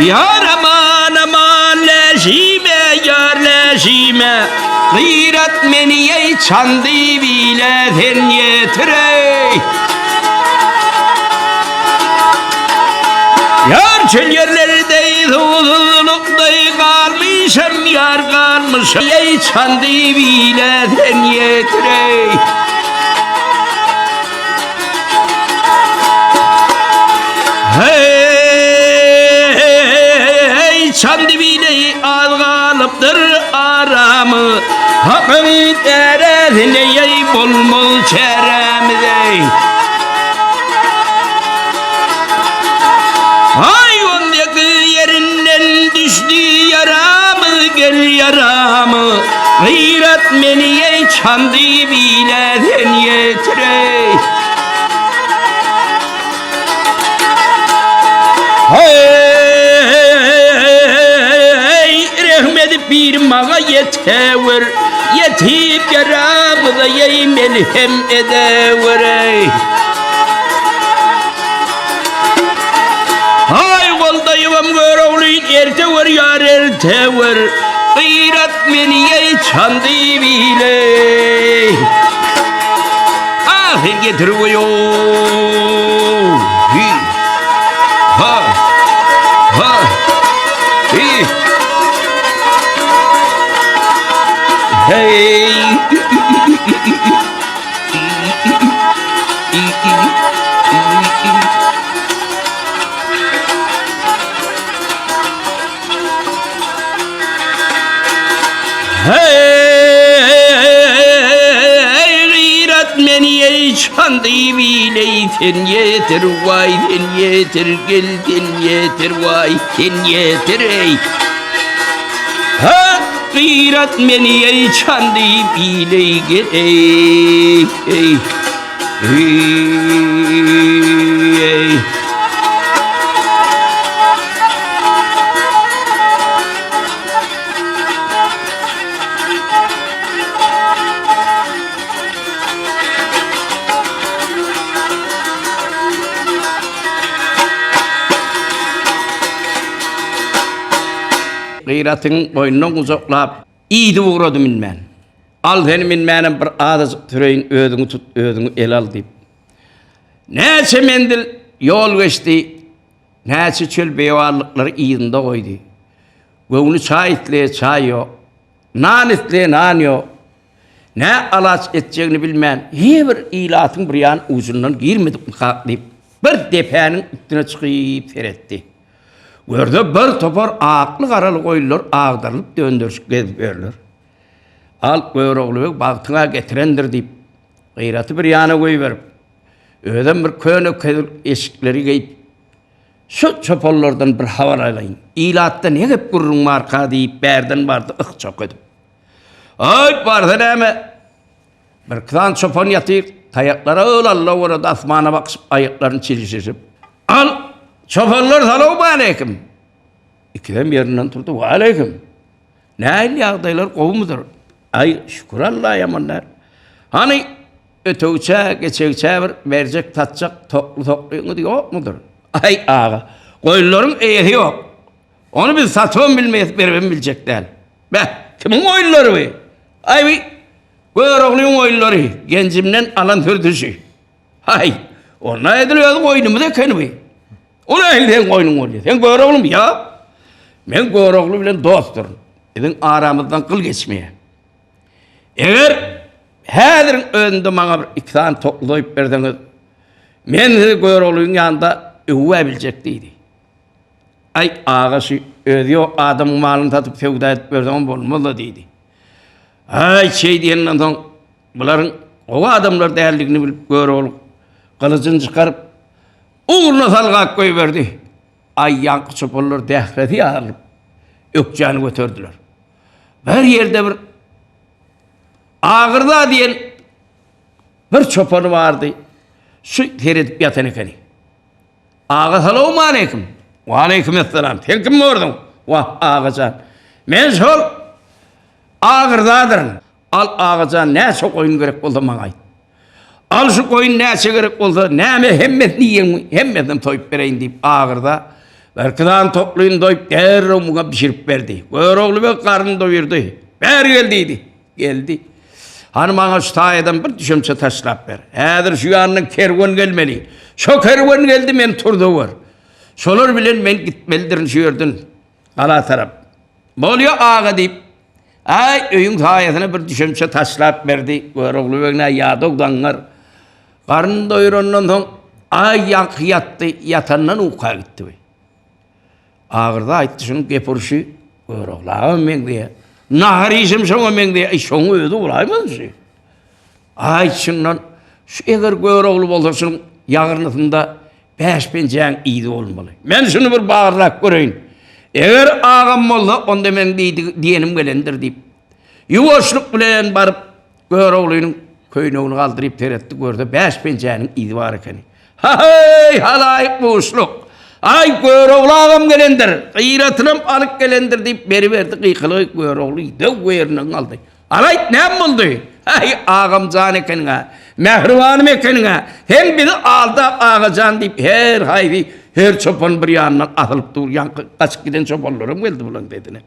Ýar aman aman läşime ýar läşime Gyrat meni eý çandy bile sen ýetir eý. Ýar çöl ýerlerde suwsuzlykda galmyşam ýar galmyşam eý çandy bile sen ýetir eý. Hey, Çandibile az galypdyr aramy. Hakyň derezine ey bolmaz çäremiz ey. Ay on yerinden düşdü yaramı gel yaramı. Gıyrat meni ey Çandibile sen yetir ey. Hey, rehm edip bir maňa ýetewer, Ýetip ýaramyza ýeý melhem edewer eý. Haý goldaýybam Görogly ertewer ýar ertewer, Gyrat meni ýeý çandy bile. Ah sen getir goýo. Hi. Ha. Ha. Hi. Hey. Hey, gyrat meni ey çandy biley sen yeter vay sen yeter gel sen yeter vay sen yeter ey. Ha gyrat meni ey çandy biley gel ey ey. Ey. Gyratyň boýnundan gujaklap, idip ugrady münmän. Al seni münmänem bir azajyk süreýin, özüňi tut, özüňi ele al diýip. Näçe menzil ýol geçdi, näçe çöl beýewanlyklary yzynda goýdy. Göwni çaý isleýär, çaý ýok. Nan isleýär, nan ýok. Nä alaç etjegini bilmän, he bir ilatyň bir ýan ujundan girmedikmikak diýip, bir depäniň üstüne çykyp seretdi. Görse bir topar akly-garaly goýunlar agdarylyp dönderişip gezip ýörler. Al, Görogly beg bagtyňa getirendir diýip, Gyraty bir ýana goýberip, özem bir köne kezil eşikleri geýip, Şu çopanlardan bir habar alaýyn, ilatda ne gep-gürrüň barka diýip, bärden bardy yh-çok edip. Aý, barsa näme? Birki sany çopan ýatyr, taýaklara öl Alla görä-de asmana bakyşyp, aýaklaryny çilşirişip. Al, çopanlar salowmaleýkim! Ikisem ýerinden turdy, Waleýkim! Nähili ýagdaýlar, gowumydyr? Aý, şükür Alla ýaman däl. Hany, ötegçä, geçegçä bir berjek, satjak tokly-soklyňyz ýokmudyr? Aý, aga, goýunlaryň eýesi ýok. Ony biz satybam bilmeýäs, beribem biljek däl. Beh, kimiň goýunlary bu? Aý, bu Göroglyň goýunlary, Genjimden alan sürtüşi. Aý, onda edil öz goýnumyz ekeni bu. O nähili seň goýnuň bolýar? Sen Göroglymy? Ýok. Men Görogly bilen dostduryn. Biziň aramyzdan gyl geçmeýär. Eger häziriň özünde maňa bir iki sany tokly soýup berseňiz, men sizi Göroglyň ýanynda öwüp biljek diýdi. Aý, aga şu özi ýok adamyň malyny satyp söwda edip berseňem bolmaz-da diýdi. Aý, şeý diýenden soň bularyň gowy adamlar däldigini bilip Görogly gylyjyny çykaryp, ugruna salgap goýberdi. Aý, ýaňky çopanlar dähresi ýarylyp, ökjäni göterdiler. Bir ýerde bir Agyrda diýen bir çopany bardy. Şu seredip ýatan ekeni. Aga salowmaleýkim. Waleýkim essalam. Sen kim borduň? Wah, agajan. Men şol Agyrdadyryn. Al agajan näçe goýun gerek bolsa maňa aýt. Al şu goýun näçe gerek bolsa, näme hemmesini iýeňmi, hemmesinem soýup bereýin diýip agyrda birki sany toklyny doýup derrew muňa bişirip berdi. Görogly beg garnyny doýurdy. Bäri gel diýdi. Geldi. Hany maňa şu taýadan bir düşemçe taşlap ber. Häzir şu ýandan kerwen gelmeli. Şo kerwen geldi men turda gör. Şolar bilen men gitmelidirin şu ýerden gala tarap. Bolýa aga diýip, aý öýüň saýasyna bir düşemçe taşlap berdi. Görogly beg nä ýadaw zaňňar. Garnyny doýurandan soň aý ýaňky ýatdy, ýatandan uka gitdi. Agyrda aýtdy şunuň gep urşy Görogly agam meňzeýär. Nahar iýşem şoňa meňzeýär. Aý şoň özi bolaýmasyn şu. Aý şundan şu eger Görogly bolsa şunuň ýagyrnysynda Bäş penjäň yzy bolmaly. Men şuny bir barlap göreýin. Eger agam bolsa, onda meň diýenim gelendir diýip, ýuwaşlyk bilen baryp, Göroglynyň köýnegini galdyryp seretdi, görse bäş penjäniň yzy bar ekeni. Ha-heý, halaýyk buşluk! Aý, Görogly agam gelendir, gyratynam alyp gelendir diýip, beriberdi gykylygy, Görogly zöwwe ýerinden galdy. Alaýt, näme boldy? Äý, agam jan ekeniň-ä, mähribanym ekeniň-ä, sen bizi aldap aga jan diýip, her haýsy, her çopan bir ýandan asylyp dur, ýaňky gaçyp giden çopanlaram geldi bulaň sesine.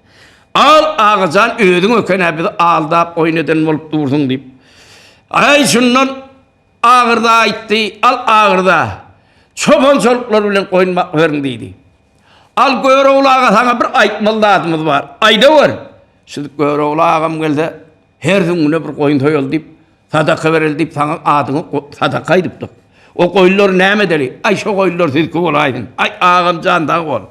Al, aga jan, özüň eken-ä bizi aldap oýun eden bolup dursuň diýip. Aý, şundan Agyrda aýtdy, Al, Agyrda, çopan-çoluklar bilen goýun bakyberiň diýdi. Al, Görogly aga, saňa bir aýtmaly zadymyz bar. Aýdawer! Şu Görogly agam gelse, her süňňüne bir goýun soýaly diýip, sadaka bereli diýip, saňa adyňy sadaka aýdypdyk. O goýunlary näme edeli? Aý, şo goýunlar siziňki bolaýsyn. Aý, agam jan sag bol.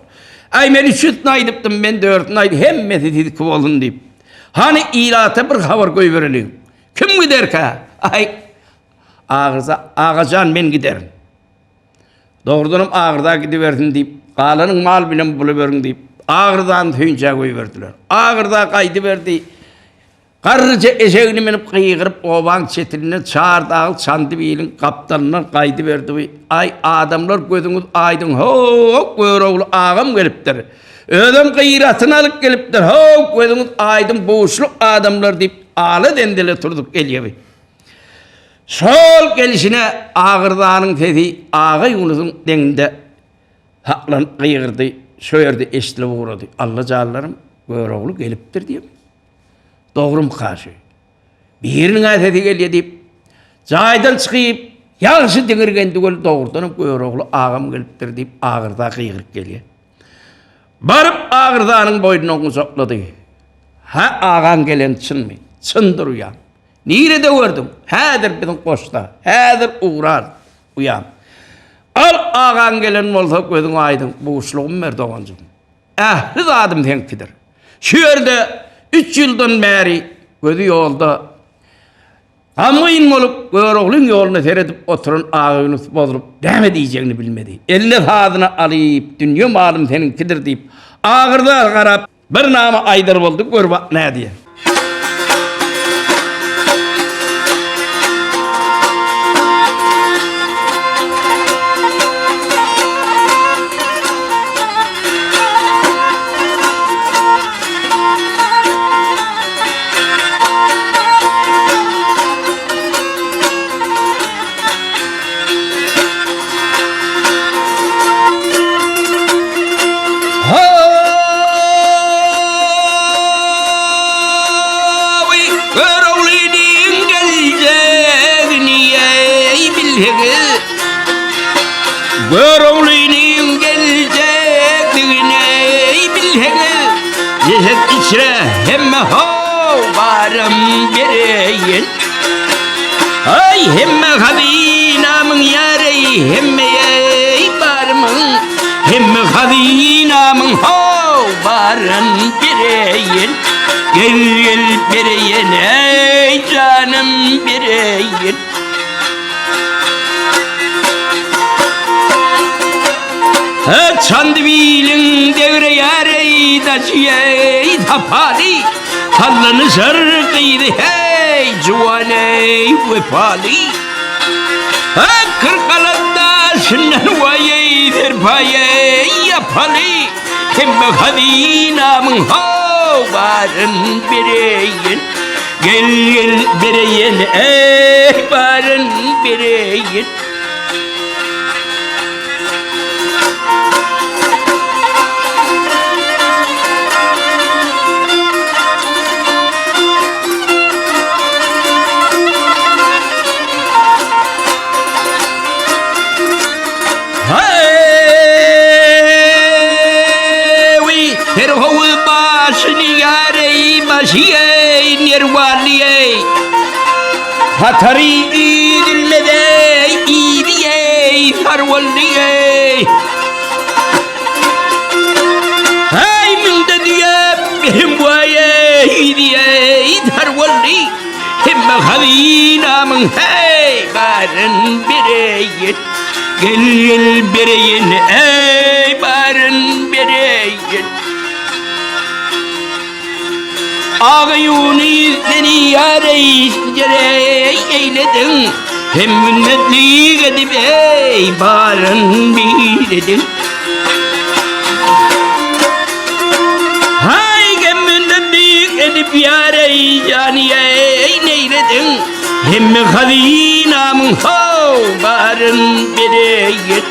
Aý, men üçüsini aýdypdym, men dördüni aýdym, hemmesi siziňki bolsun diýip. Hany, ilata bir habar goýbereliň. Kim giderkä? Aý, Agyrza, aga jan, men giderin. Dogrudanam Agyrza gidibersin diýip, galanyň mal bilen bulaberiň diýip, Agyrzany söýünjä goýberdiler. Agyrza gaýdyberdi. Garryja eşegini münüp gygyryp obaň çetinden Çardagyl Çandybiliň gapdalyndan gaýdyberdi. Aý, adamlar gözüňiz aýdyň, ho-o, Görogly agam gelipdir. Özem gyratyny alyp gelipdir, ho-o, gözüňiz aýdyň, buşluk adamlar diýip, ala-zenzele turzup gelýär. Şol gelşine Agyrzanyň sesi Aga Ýunusyň deňinde saklanyp gygyrdy, şo ýerde eşidilip ugrady. Alla janlarym, Görogly gelipdir diýip. Dogrumyka şu? Biriniň-ä sesi gelýär diýip, jaýdan çykyp, ýagşy diňirgendi weli dogrudanam Görogly agam gelipdir diýip, Agyrza gygyryp gelýär. Baryp Agyrzanyň boýnundan gujaklady. Hä, agaň geleni çynmy? Çyndyr uýam. Nirede gördüň? Häzir biziň goşda. Häzir ugrar, uýam. Al, agaň gelen bolsa gözüň aýdyň, buşlugymy ber doganjygym. Ähli zadym seňkidir. Şu ýerde üç ýyldan bäri gözi ýolda gamgyn bolup, Göroglyň ýoluna seredip oturan Agaýunus bozulyp, näme diýjegini bilmedi. Eline sazyny alyp, Dünýe malym seniňkidir diýip, agyrda garap, Bir nama aýdar boldy, gör bak nädýär. Göroglynyň geljegini eý bilseňiz Göroglynyň geljekdigini eý bilseňiz Jeset içre hemme how barym bereýin Aý hemme hazynamyň ýary hemme eý barymyň Hemme hazynamyň how baryn bereýin Gel gel bereýin eý janym bereýin Çandybiliň degre ýary daşy eý sapaly Sallanyşar gyzy heý juwan eý wepaly Kyrkalan daşyndan waý eý serpaý eý ýapaly Hemme hazynamyň how baryn bereýin. Gel gel bereýin eý baryn bereýin. Hatary idilmez-eý, idi-eý, sarwaldy-eý. Heý, müňde düýe, behim waý-eý, idi-eý, sarwaldy. Hemme hazynamyň, heý, baryn bereýin. Gel, gel, bereýin, eý, baryn bereýin. Agaýuny seni ýareý jereý eýlediň, Hem minnetlik edip eý baryn bilediň. Haý hem minnetlik edip ýareý jany eý neýlediň, Hemme hazynamyň how baryn bereýin.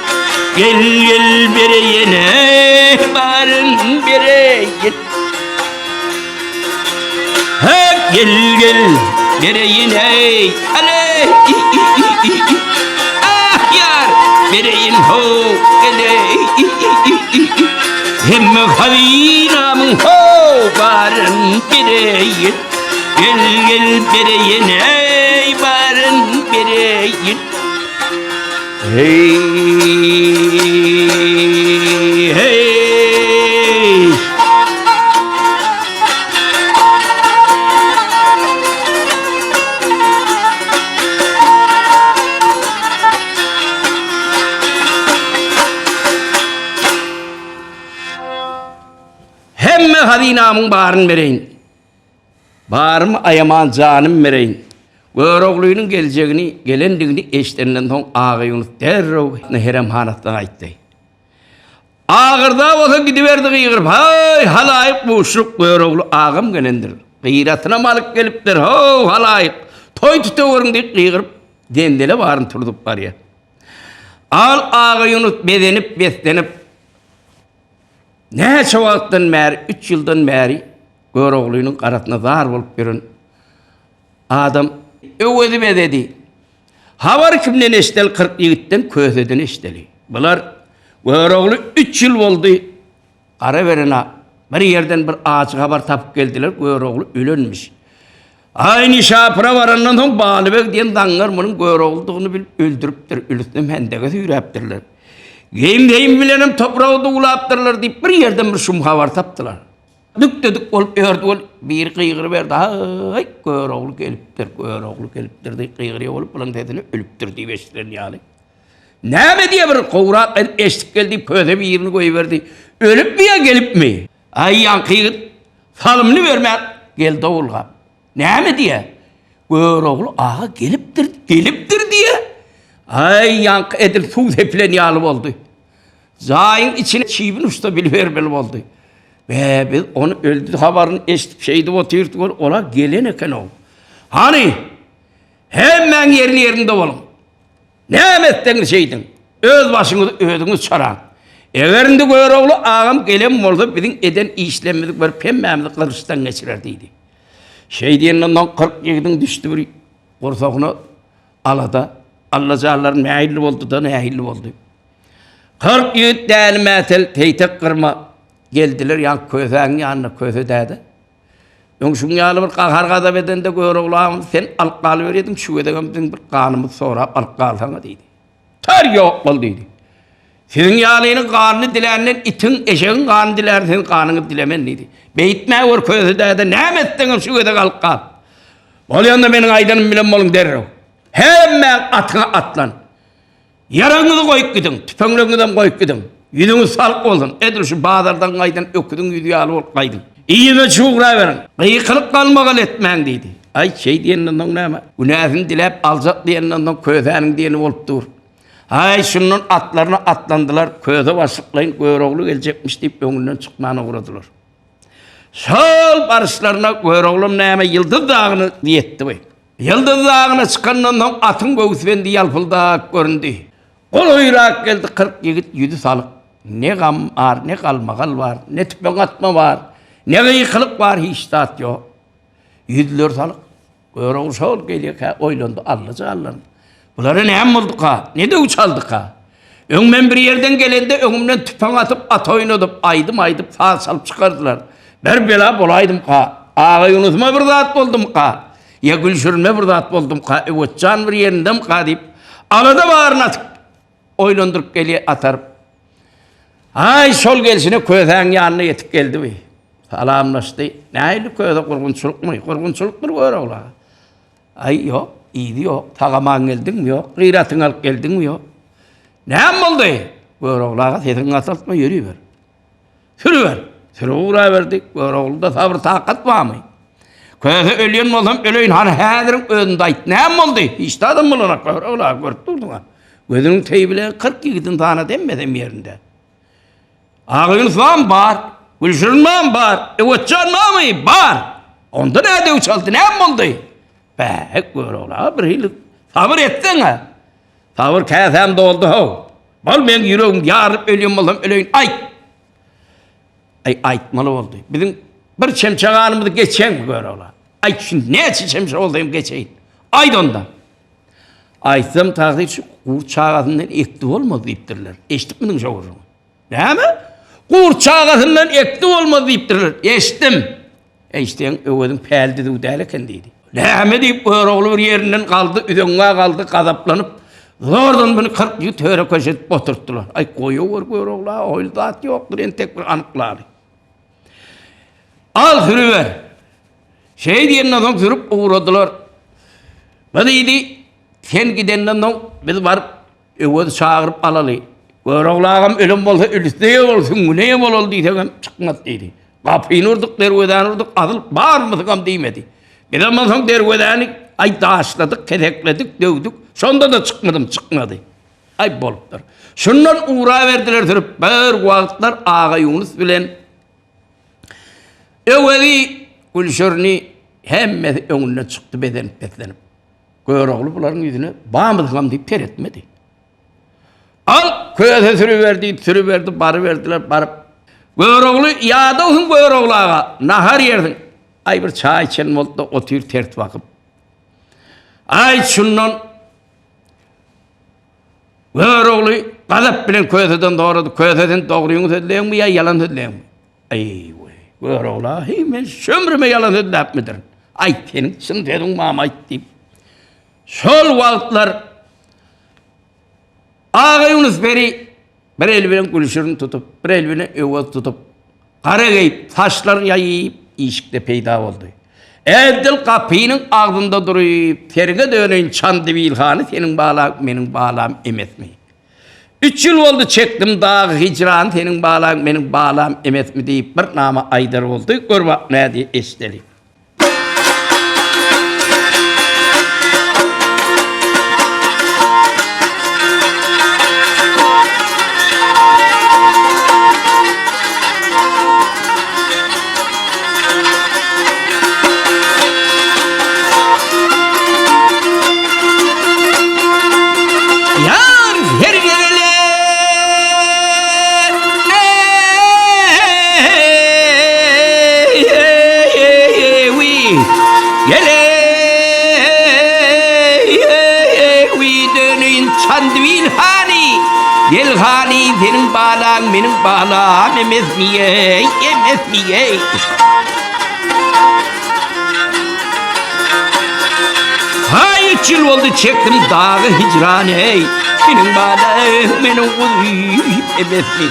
Gel gel bereýin eý baryn bereýin. He gel gel bereýin hey ale ah ýar bereýin ho gele hemme hazynamyň ho baryn bereýin gel gel bereýin hey baryn bereýin Hey, hey. Hemme hazynamyň baryn bereýin. Barymy aýaman janym bereýin. Göroglynyň geljegini, gelendigini eşidenden soň Agaýunus derrew heremhanasyndan gaýtdy. Agyrda bolsa gidiberdi gygyryp, Haý, halaýyk buşluk, Görogly agam gelendir. Gyratynam alyp gelipdir, how, halaýyk, toý tutaweriň diýip gygyryp, zenzele baryny turzup barýar. Al Agaýunus bezenip-beslenip, näçe wagtdan bäri, üç ýyldan bäri Göroglynyň garasyna zar bolup ýören adam Öwezi bezedi. Habar kimden eşideli 40 ýigitden Köseden eşideli. Bular Görogly 3 ýyl boldy gara berena bir ýerden bir ajy habar tapyp geldiler Görogly ölenmiş. Aý Nişapura barandan soň Balybeg diýen zaňňar munuň Göroglydygyny bilip öldüripdir, ölüsinem händege süýräpdirler. Geýim-geýim bilenem topraga duwlapdyrlar diýip bir ýerden bir şum habar tapdylar. Dük-de-dük bolup ýördi ol, biri gygyryberdi, Haý, Görogly gelipdir, Görogly gelipdir diýip gygyrýar bolup, bulaň sesini ölüpdir diýip eşidilen ýaly. Näme diýe bir gowrak edip eşidip gel diýip köse birini goýberdi. Ölüpmi ýa gelipmi? Aý, ýaňky ýigit salymyny bermän geldi owulgap. Näme diýe? Görogly aga gelipdir, gelipdir diýe. Aý, ýaňky edil suw sepilen ýaly boldy. Jaýyň içine çybyn uçsa bilibermeli boldy. Be, biz ony öldi habaryny eşidip şeýdip otyrdyk ol, ola gelen eken-ow. Hany, hemmäň ýerli-ýerinde boluň. Näme etseňiz şeýdiň. Öz başyňyzy özüňiz çaraň. Eger indi Görogly agam gelen bolsa biziň eden işlerimizi görüp hemmämizi gylyçdan geçirer diýdi. Şeý diýenden soň 40 ýigidiň düşdi bir gursagyna alada. Allajanlar nähili boldy-da nähili boldy. 40 ýigit däli mätel teýtek gyrma geldiler ýaňky kösäniň ýanyna köse däde. Öň şuň ýaly bir gahar-gazap edende Görogly agamy sen alyp galyberýediň, şu gezegem biziň bir ganymyzy sorap alyp galsaňa diýdi. Tar ýok bol diýdi. Siziň ýalynyň ganyny diländen itiň, eşegiň ganyny dilärin, siziň ganyňyzy dilemen diýdi. Beýtmä gör Köse däde, näme etseňem şu gezek alyp gal. Bolýanda meniň aýdanym bilen boluň derrew. Hemmäň atyňa atlan. Ýaragyňyzy goýup gidiň, tüpeňleriňizem goýup gidiň. Ýüzüňiz salyk bolsun, edil şu bazardan gaýdan öküziň ýüzi ýaly bolup gaýdyň. Yzyna çugraberiň, gykylyk galmagal etmäň diýdi. Aý, şeý diýenden soň näme? Günäsini diläp aljak diýenden soň Kösäniň diýeni bolup dur. Aý, şundan atlaryna atlandylar, Köse başlyklaýyn Görogly geljekmiş diýip öňünden çykman ugradylar. Şol baryşlaryna Göroglam näme Ýyldyz dagyna ýetdi. Ýyldyz dagyna çykandan soň atyň göwüsbendi ýalpyldap göründi. Golaýrak geldi 40 ýigit ýüzi salyk. Ne gam bar, ne galmagal bar, ne tüpeň atma bar, ne gykylyk bar, hiç zat ýok. Ýüzleri salyk. Görogly şol gelýärkä oýlandy, Alla jallan. Bulara näme bolduka? Ne döw çaldyka? Öň men bir ýerden gelende öňümden tüpeň atyp, at oýnadyp, aýdym aýdyp, saz çalyp çykardylar. Bir bela bolaýdymka? Aga Ýunusuma bir zat boldumyka? Ýa Gülşirinime bir zat boldumyka? Öwezjan bir ýerindemika diýip, alada baryny atyp, oýlandyryp gelýär ataryp. Aý, şol gelşine kösäň ýanyna ýetip geldi bi. Salamlaşdy. Nähili köse gurgunçylykmy? Gurgunçylykdyr Görogly aga. Aý, ýok, yzy ýok. Sag-aman geldiňmi? Ýok. Gyratyňy alyp geldiňmi? Ýok. Näme boldy? Görogly aga sesiňi gataltma, ýöriber. Sürüber. Sürüp ugraberdi. Görogluda sabyr-takat barmy? Köse ölýän bolsam öleýin, hany häziriň özünde aýt, näme boldy? Hiç zadam bolanok, Görogly aga, görüp durduň-a. Gözüniň teýi bilen 40 ýigidiň sanady hemmesem ýerinde. Agaýunus barmy? Bar. Gülşirin barmy? Bar. Öwezjan barmy? Bar. Onda näde öç aldy, näme boldy? Bäh, Görogly aga, bir hili sabyr etseň-ä. Sabyr käsäm doldy how. Bol meň ýüregim ýarylyp ölýän bolsam öleýin, aýt. Aý, aýtmaly boldy. Biziň bir çemçe ganymyzy geçeňmi Görogly? Aýt, şindi näçe çemçe bolsa hem geçeýin. Aýt onda. Aýtsam tagsyr şu gurt çagasyndan ekdi bolmaz diýipdirler. Eşidipmidiň şo gürrüňi? Näme? Gurt çagasyndan ekdi bolmaz diýipdirler. Eşitdim. Eşitseň Öweziň päli düzüw däl eken diýdi. Näme diýip Görogly bir ýerinden galdy, üzeňňä galdy, gazaplanyp, zordan muny 40 ýigit höre-köşe edip oturtdylar. Aý, goýawer Görogla, oýly zat ýokdur, entek bir anyklaly. Al sürüber. Şeý diýenden soň sürüp ugradylar. Bu diýdi, sen gidenden soň biz baryp Öwezi çagyryp alaly. Görogly agam ölen bolsa ölüsine eýe bol, süňňüne eýe bolaly diýsegem çykmaz diýdi. Gapyny urduk, derwezäni urduk, asyl barmysyňam diýmedi. Bizem onsoň derwezäni aý daşladyk, kesekledik, döwdük. Şonda-da çykmadym, çykmady. Aý bolupdyr. Şundan ugraberdiler sürüp bir wagtlar Agaýunus bilen Öwezi, Gülşirini hemmesi öňünden çykdy bezenip-beslenip. Görogly bularyň ýüzüne bamyzgam diýip seretmedi. Al, köse sürüber diýip sürüberdi, baryberdiler, baryp. Görogly, ýadawsyň Görogly aga, nahar ýersiň. Aý bir çaý içen boldy-da otyr ters bakyp. Aý şundan Görogly gazap bilen köseden sorady, Köse sen dogryňy sözleýäňmi ýa ýalan sözleýäňmi? Eý, weý, Görogly, heý, men şu ömrüme ýalan sözläpmidirin? Aýt, seniň çyn sözüň barmy, aýt diýip. Şol wagtlar Agaýunus peri bir eli bilen Gülşirini tutup, bir eli bilen Öwez tutup, gara geýip, saçlaryny ýaýyp, işikde peýda boldy. Edil gapynyň agzynda durup, Seriňe döneýin Çandybil hany seniň balaň, meniň balam emesmi? Üç ýyl boldy çekdim dagy hijrany seniň balaň meniň balam emesmi diýip bir nama aýdar boldy, gör bak nädýä eşideli. Ýar her gezele Gele döneýin Çandybil hany Gel hany seniň balaň meniň balam emesmi eý emesmi eý Haý üç ýyl boldy çekdim dagy hijran eý Seniň balaň meniň guzym emesmi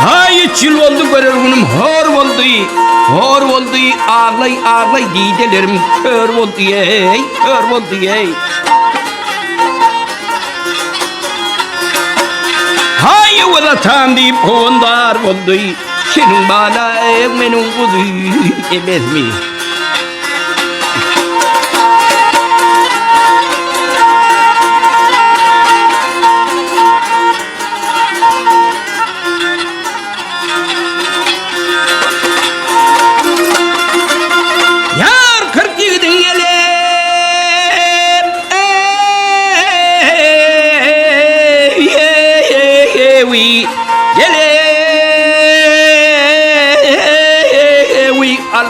Haý üç ýyl boldy görer günüm hor boldy Hor boldy aglaý aglaý didelerim kör boldy eý kör boldy eý Haý Öwez atam diýip howandar boldy Seniň balaň meniň guzym emesmi?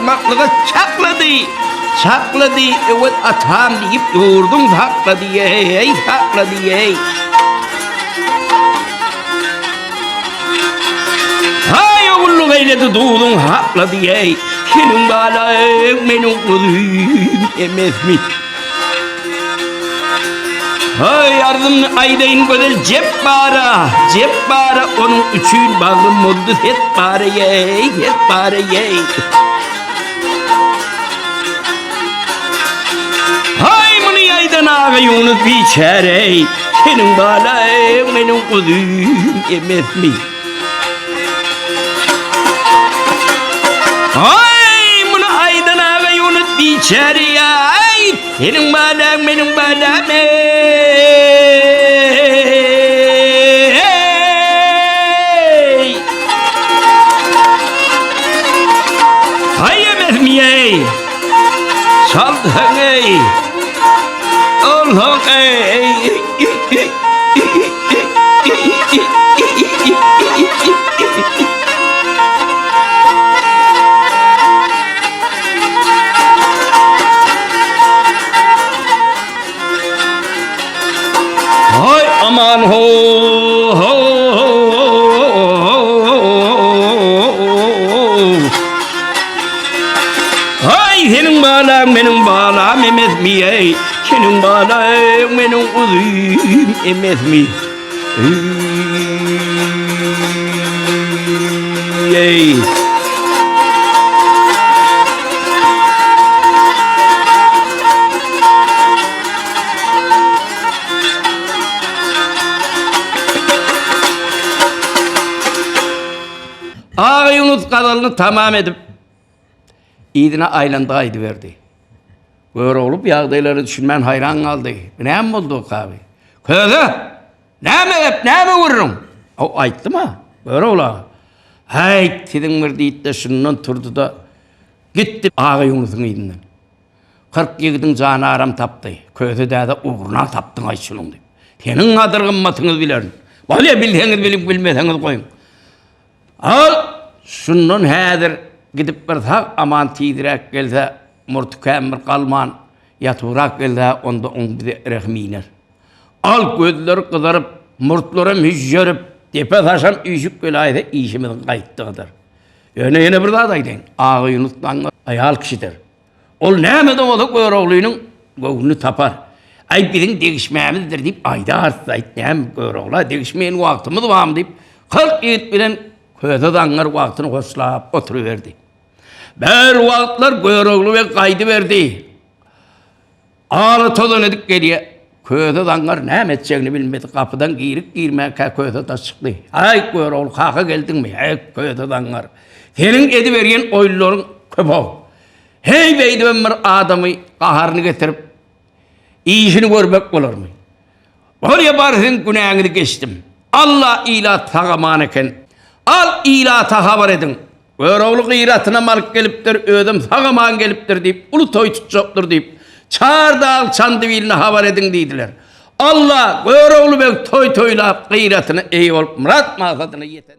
barmaklyga çaklady, çaklady, Öwez atam diýip ýurduň saklady, eý, saklady, eý. Haý, ogulluk eýledi duzuň haklady, eý, Seniň balaň meniň guzym emesmi? Haý, arzymny aýdaýyn gözel Jepbara, Jepbara, onuň üçin bagrym boldy setbara, eý, setbara, eý. Haý, muny aýdan Agaýunus biçäre, eý, seniň balaň meniň guzym emesmi? Haý, muny aýdan Agaýunus biçäre, eý, seniň balaň meniň balam, eý. Haý emesmi, eý? Çalsaň, eý. Olsaň, eý. Haý aman ho ho Haý seniň balaň meniň balam emesmi eý Seniň balaň meniň uzyn emesmi Eý Agaýunus gazalyny tamam edip, yzyna aýlandy gaýdyberdi. Görogly bu ýagdaýlara düşünmän haýran galdy. Bu näme boldy okaby? Köze! Näme gep, näme gürrüň? Aw, aýtdym-a, Görogly aga. Häýt, siziň bir diýdi-de, şundan turdy-da, gitdi Agaýunusyň yzyndan. 40 ýigidiň jany aram tapdy. Köse däde ugruna tapdyň-aý şunuň diýip. Seniň gadyr-gymmatyňyzy bilerin. Bolýa, bilseňiz biliň, bilmeseňiz goýuň. Al, şundan häzir gidip bir sag-aman tizräk gelse, murty kän bir galman, ýatybrak gelse, onda oň bize rehimi iner. Al, gözleri gyzaryp, murtlaram hüžžerip, depe saçam üýşüp geläýse, işimiziň gaýtdygydyr. Ýöne ýene bir zat aýdaýyn, Agaýunus daňňa aýal kişidir. Ol näme-de bolsa Göroglynyň göwnüni tapar. Aý, biziň degişmämizdir diýip aýdarys-aýt, näme Görogla degişmeýän wagtymyz barmy diýip, 40 ýigit bilen Köse zaňňar wagtyny hoşlap oturyberdi. Bir wagtlar Görogly beg gaýdyberdi. Ala tozan edip gelýär. Köse zaňňar näme etjegini bilmedi. Gapydan girip-girmänkä Köse daş çykdy. Aý, Görogly kaka geldiňmi? Äý, Köse zaňňar. Seniň ediberýän oýunlaryň köp-ow. Heý, beýdibem bir adamy gaharyny getirip, işini görmek bolarmy? Bolýa bar siziň günäňizi geçdim. Alla ilat sag-aman eken. Al ilata habar ediň. Görogly gyratynam alyp gelipdir, özem sag-aman gelipdir diýip, uly toý tutjakdyr diýip, Çar dag Çandybiline habar ediň diýdiler. Alla Görogly beg toý toýlap, gyratyna eýe bolup, myrat-maksadyna ýeten.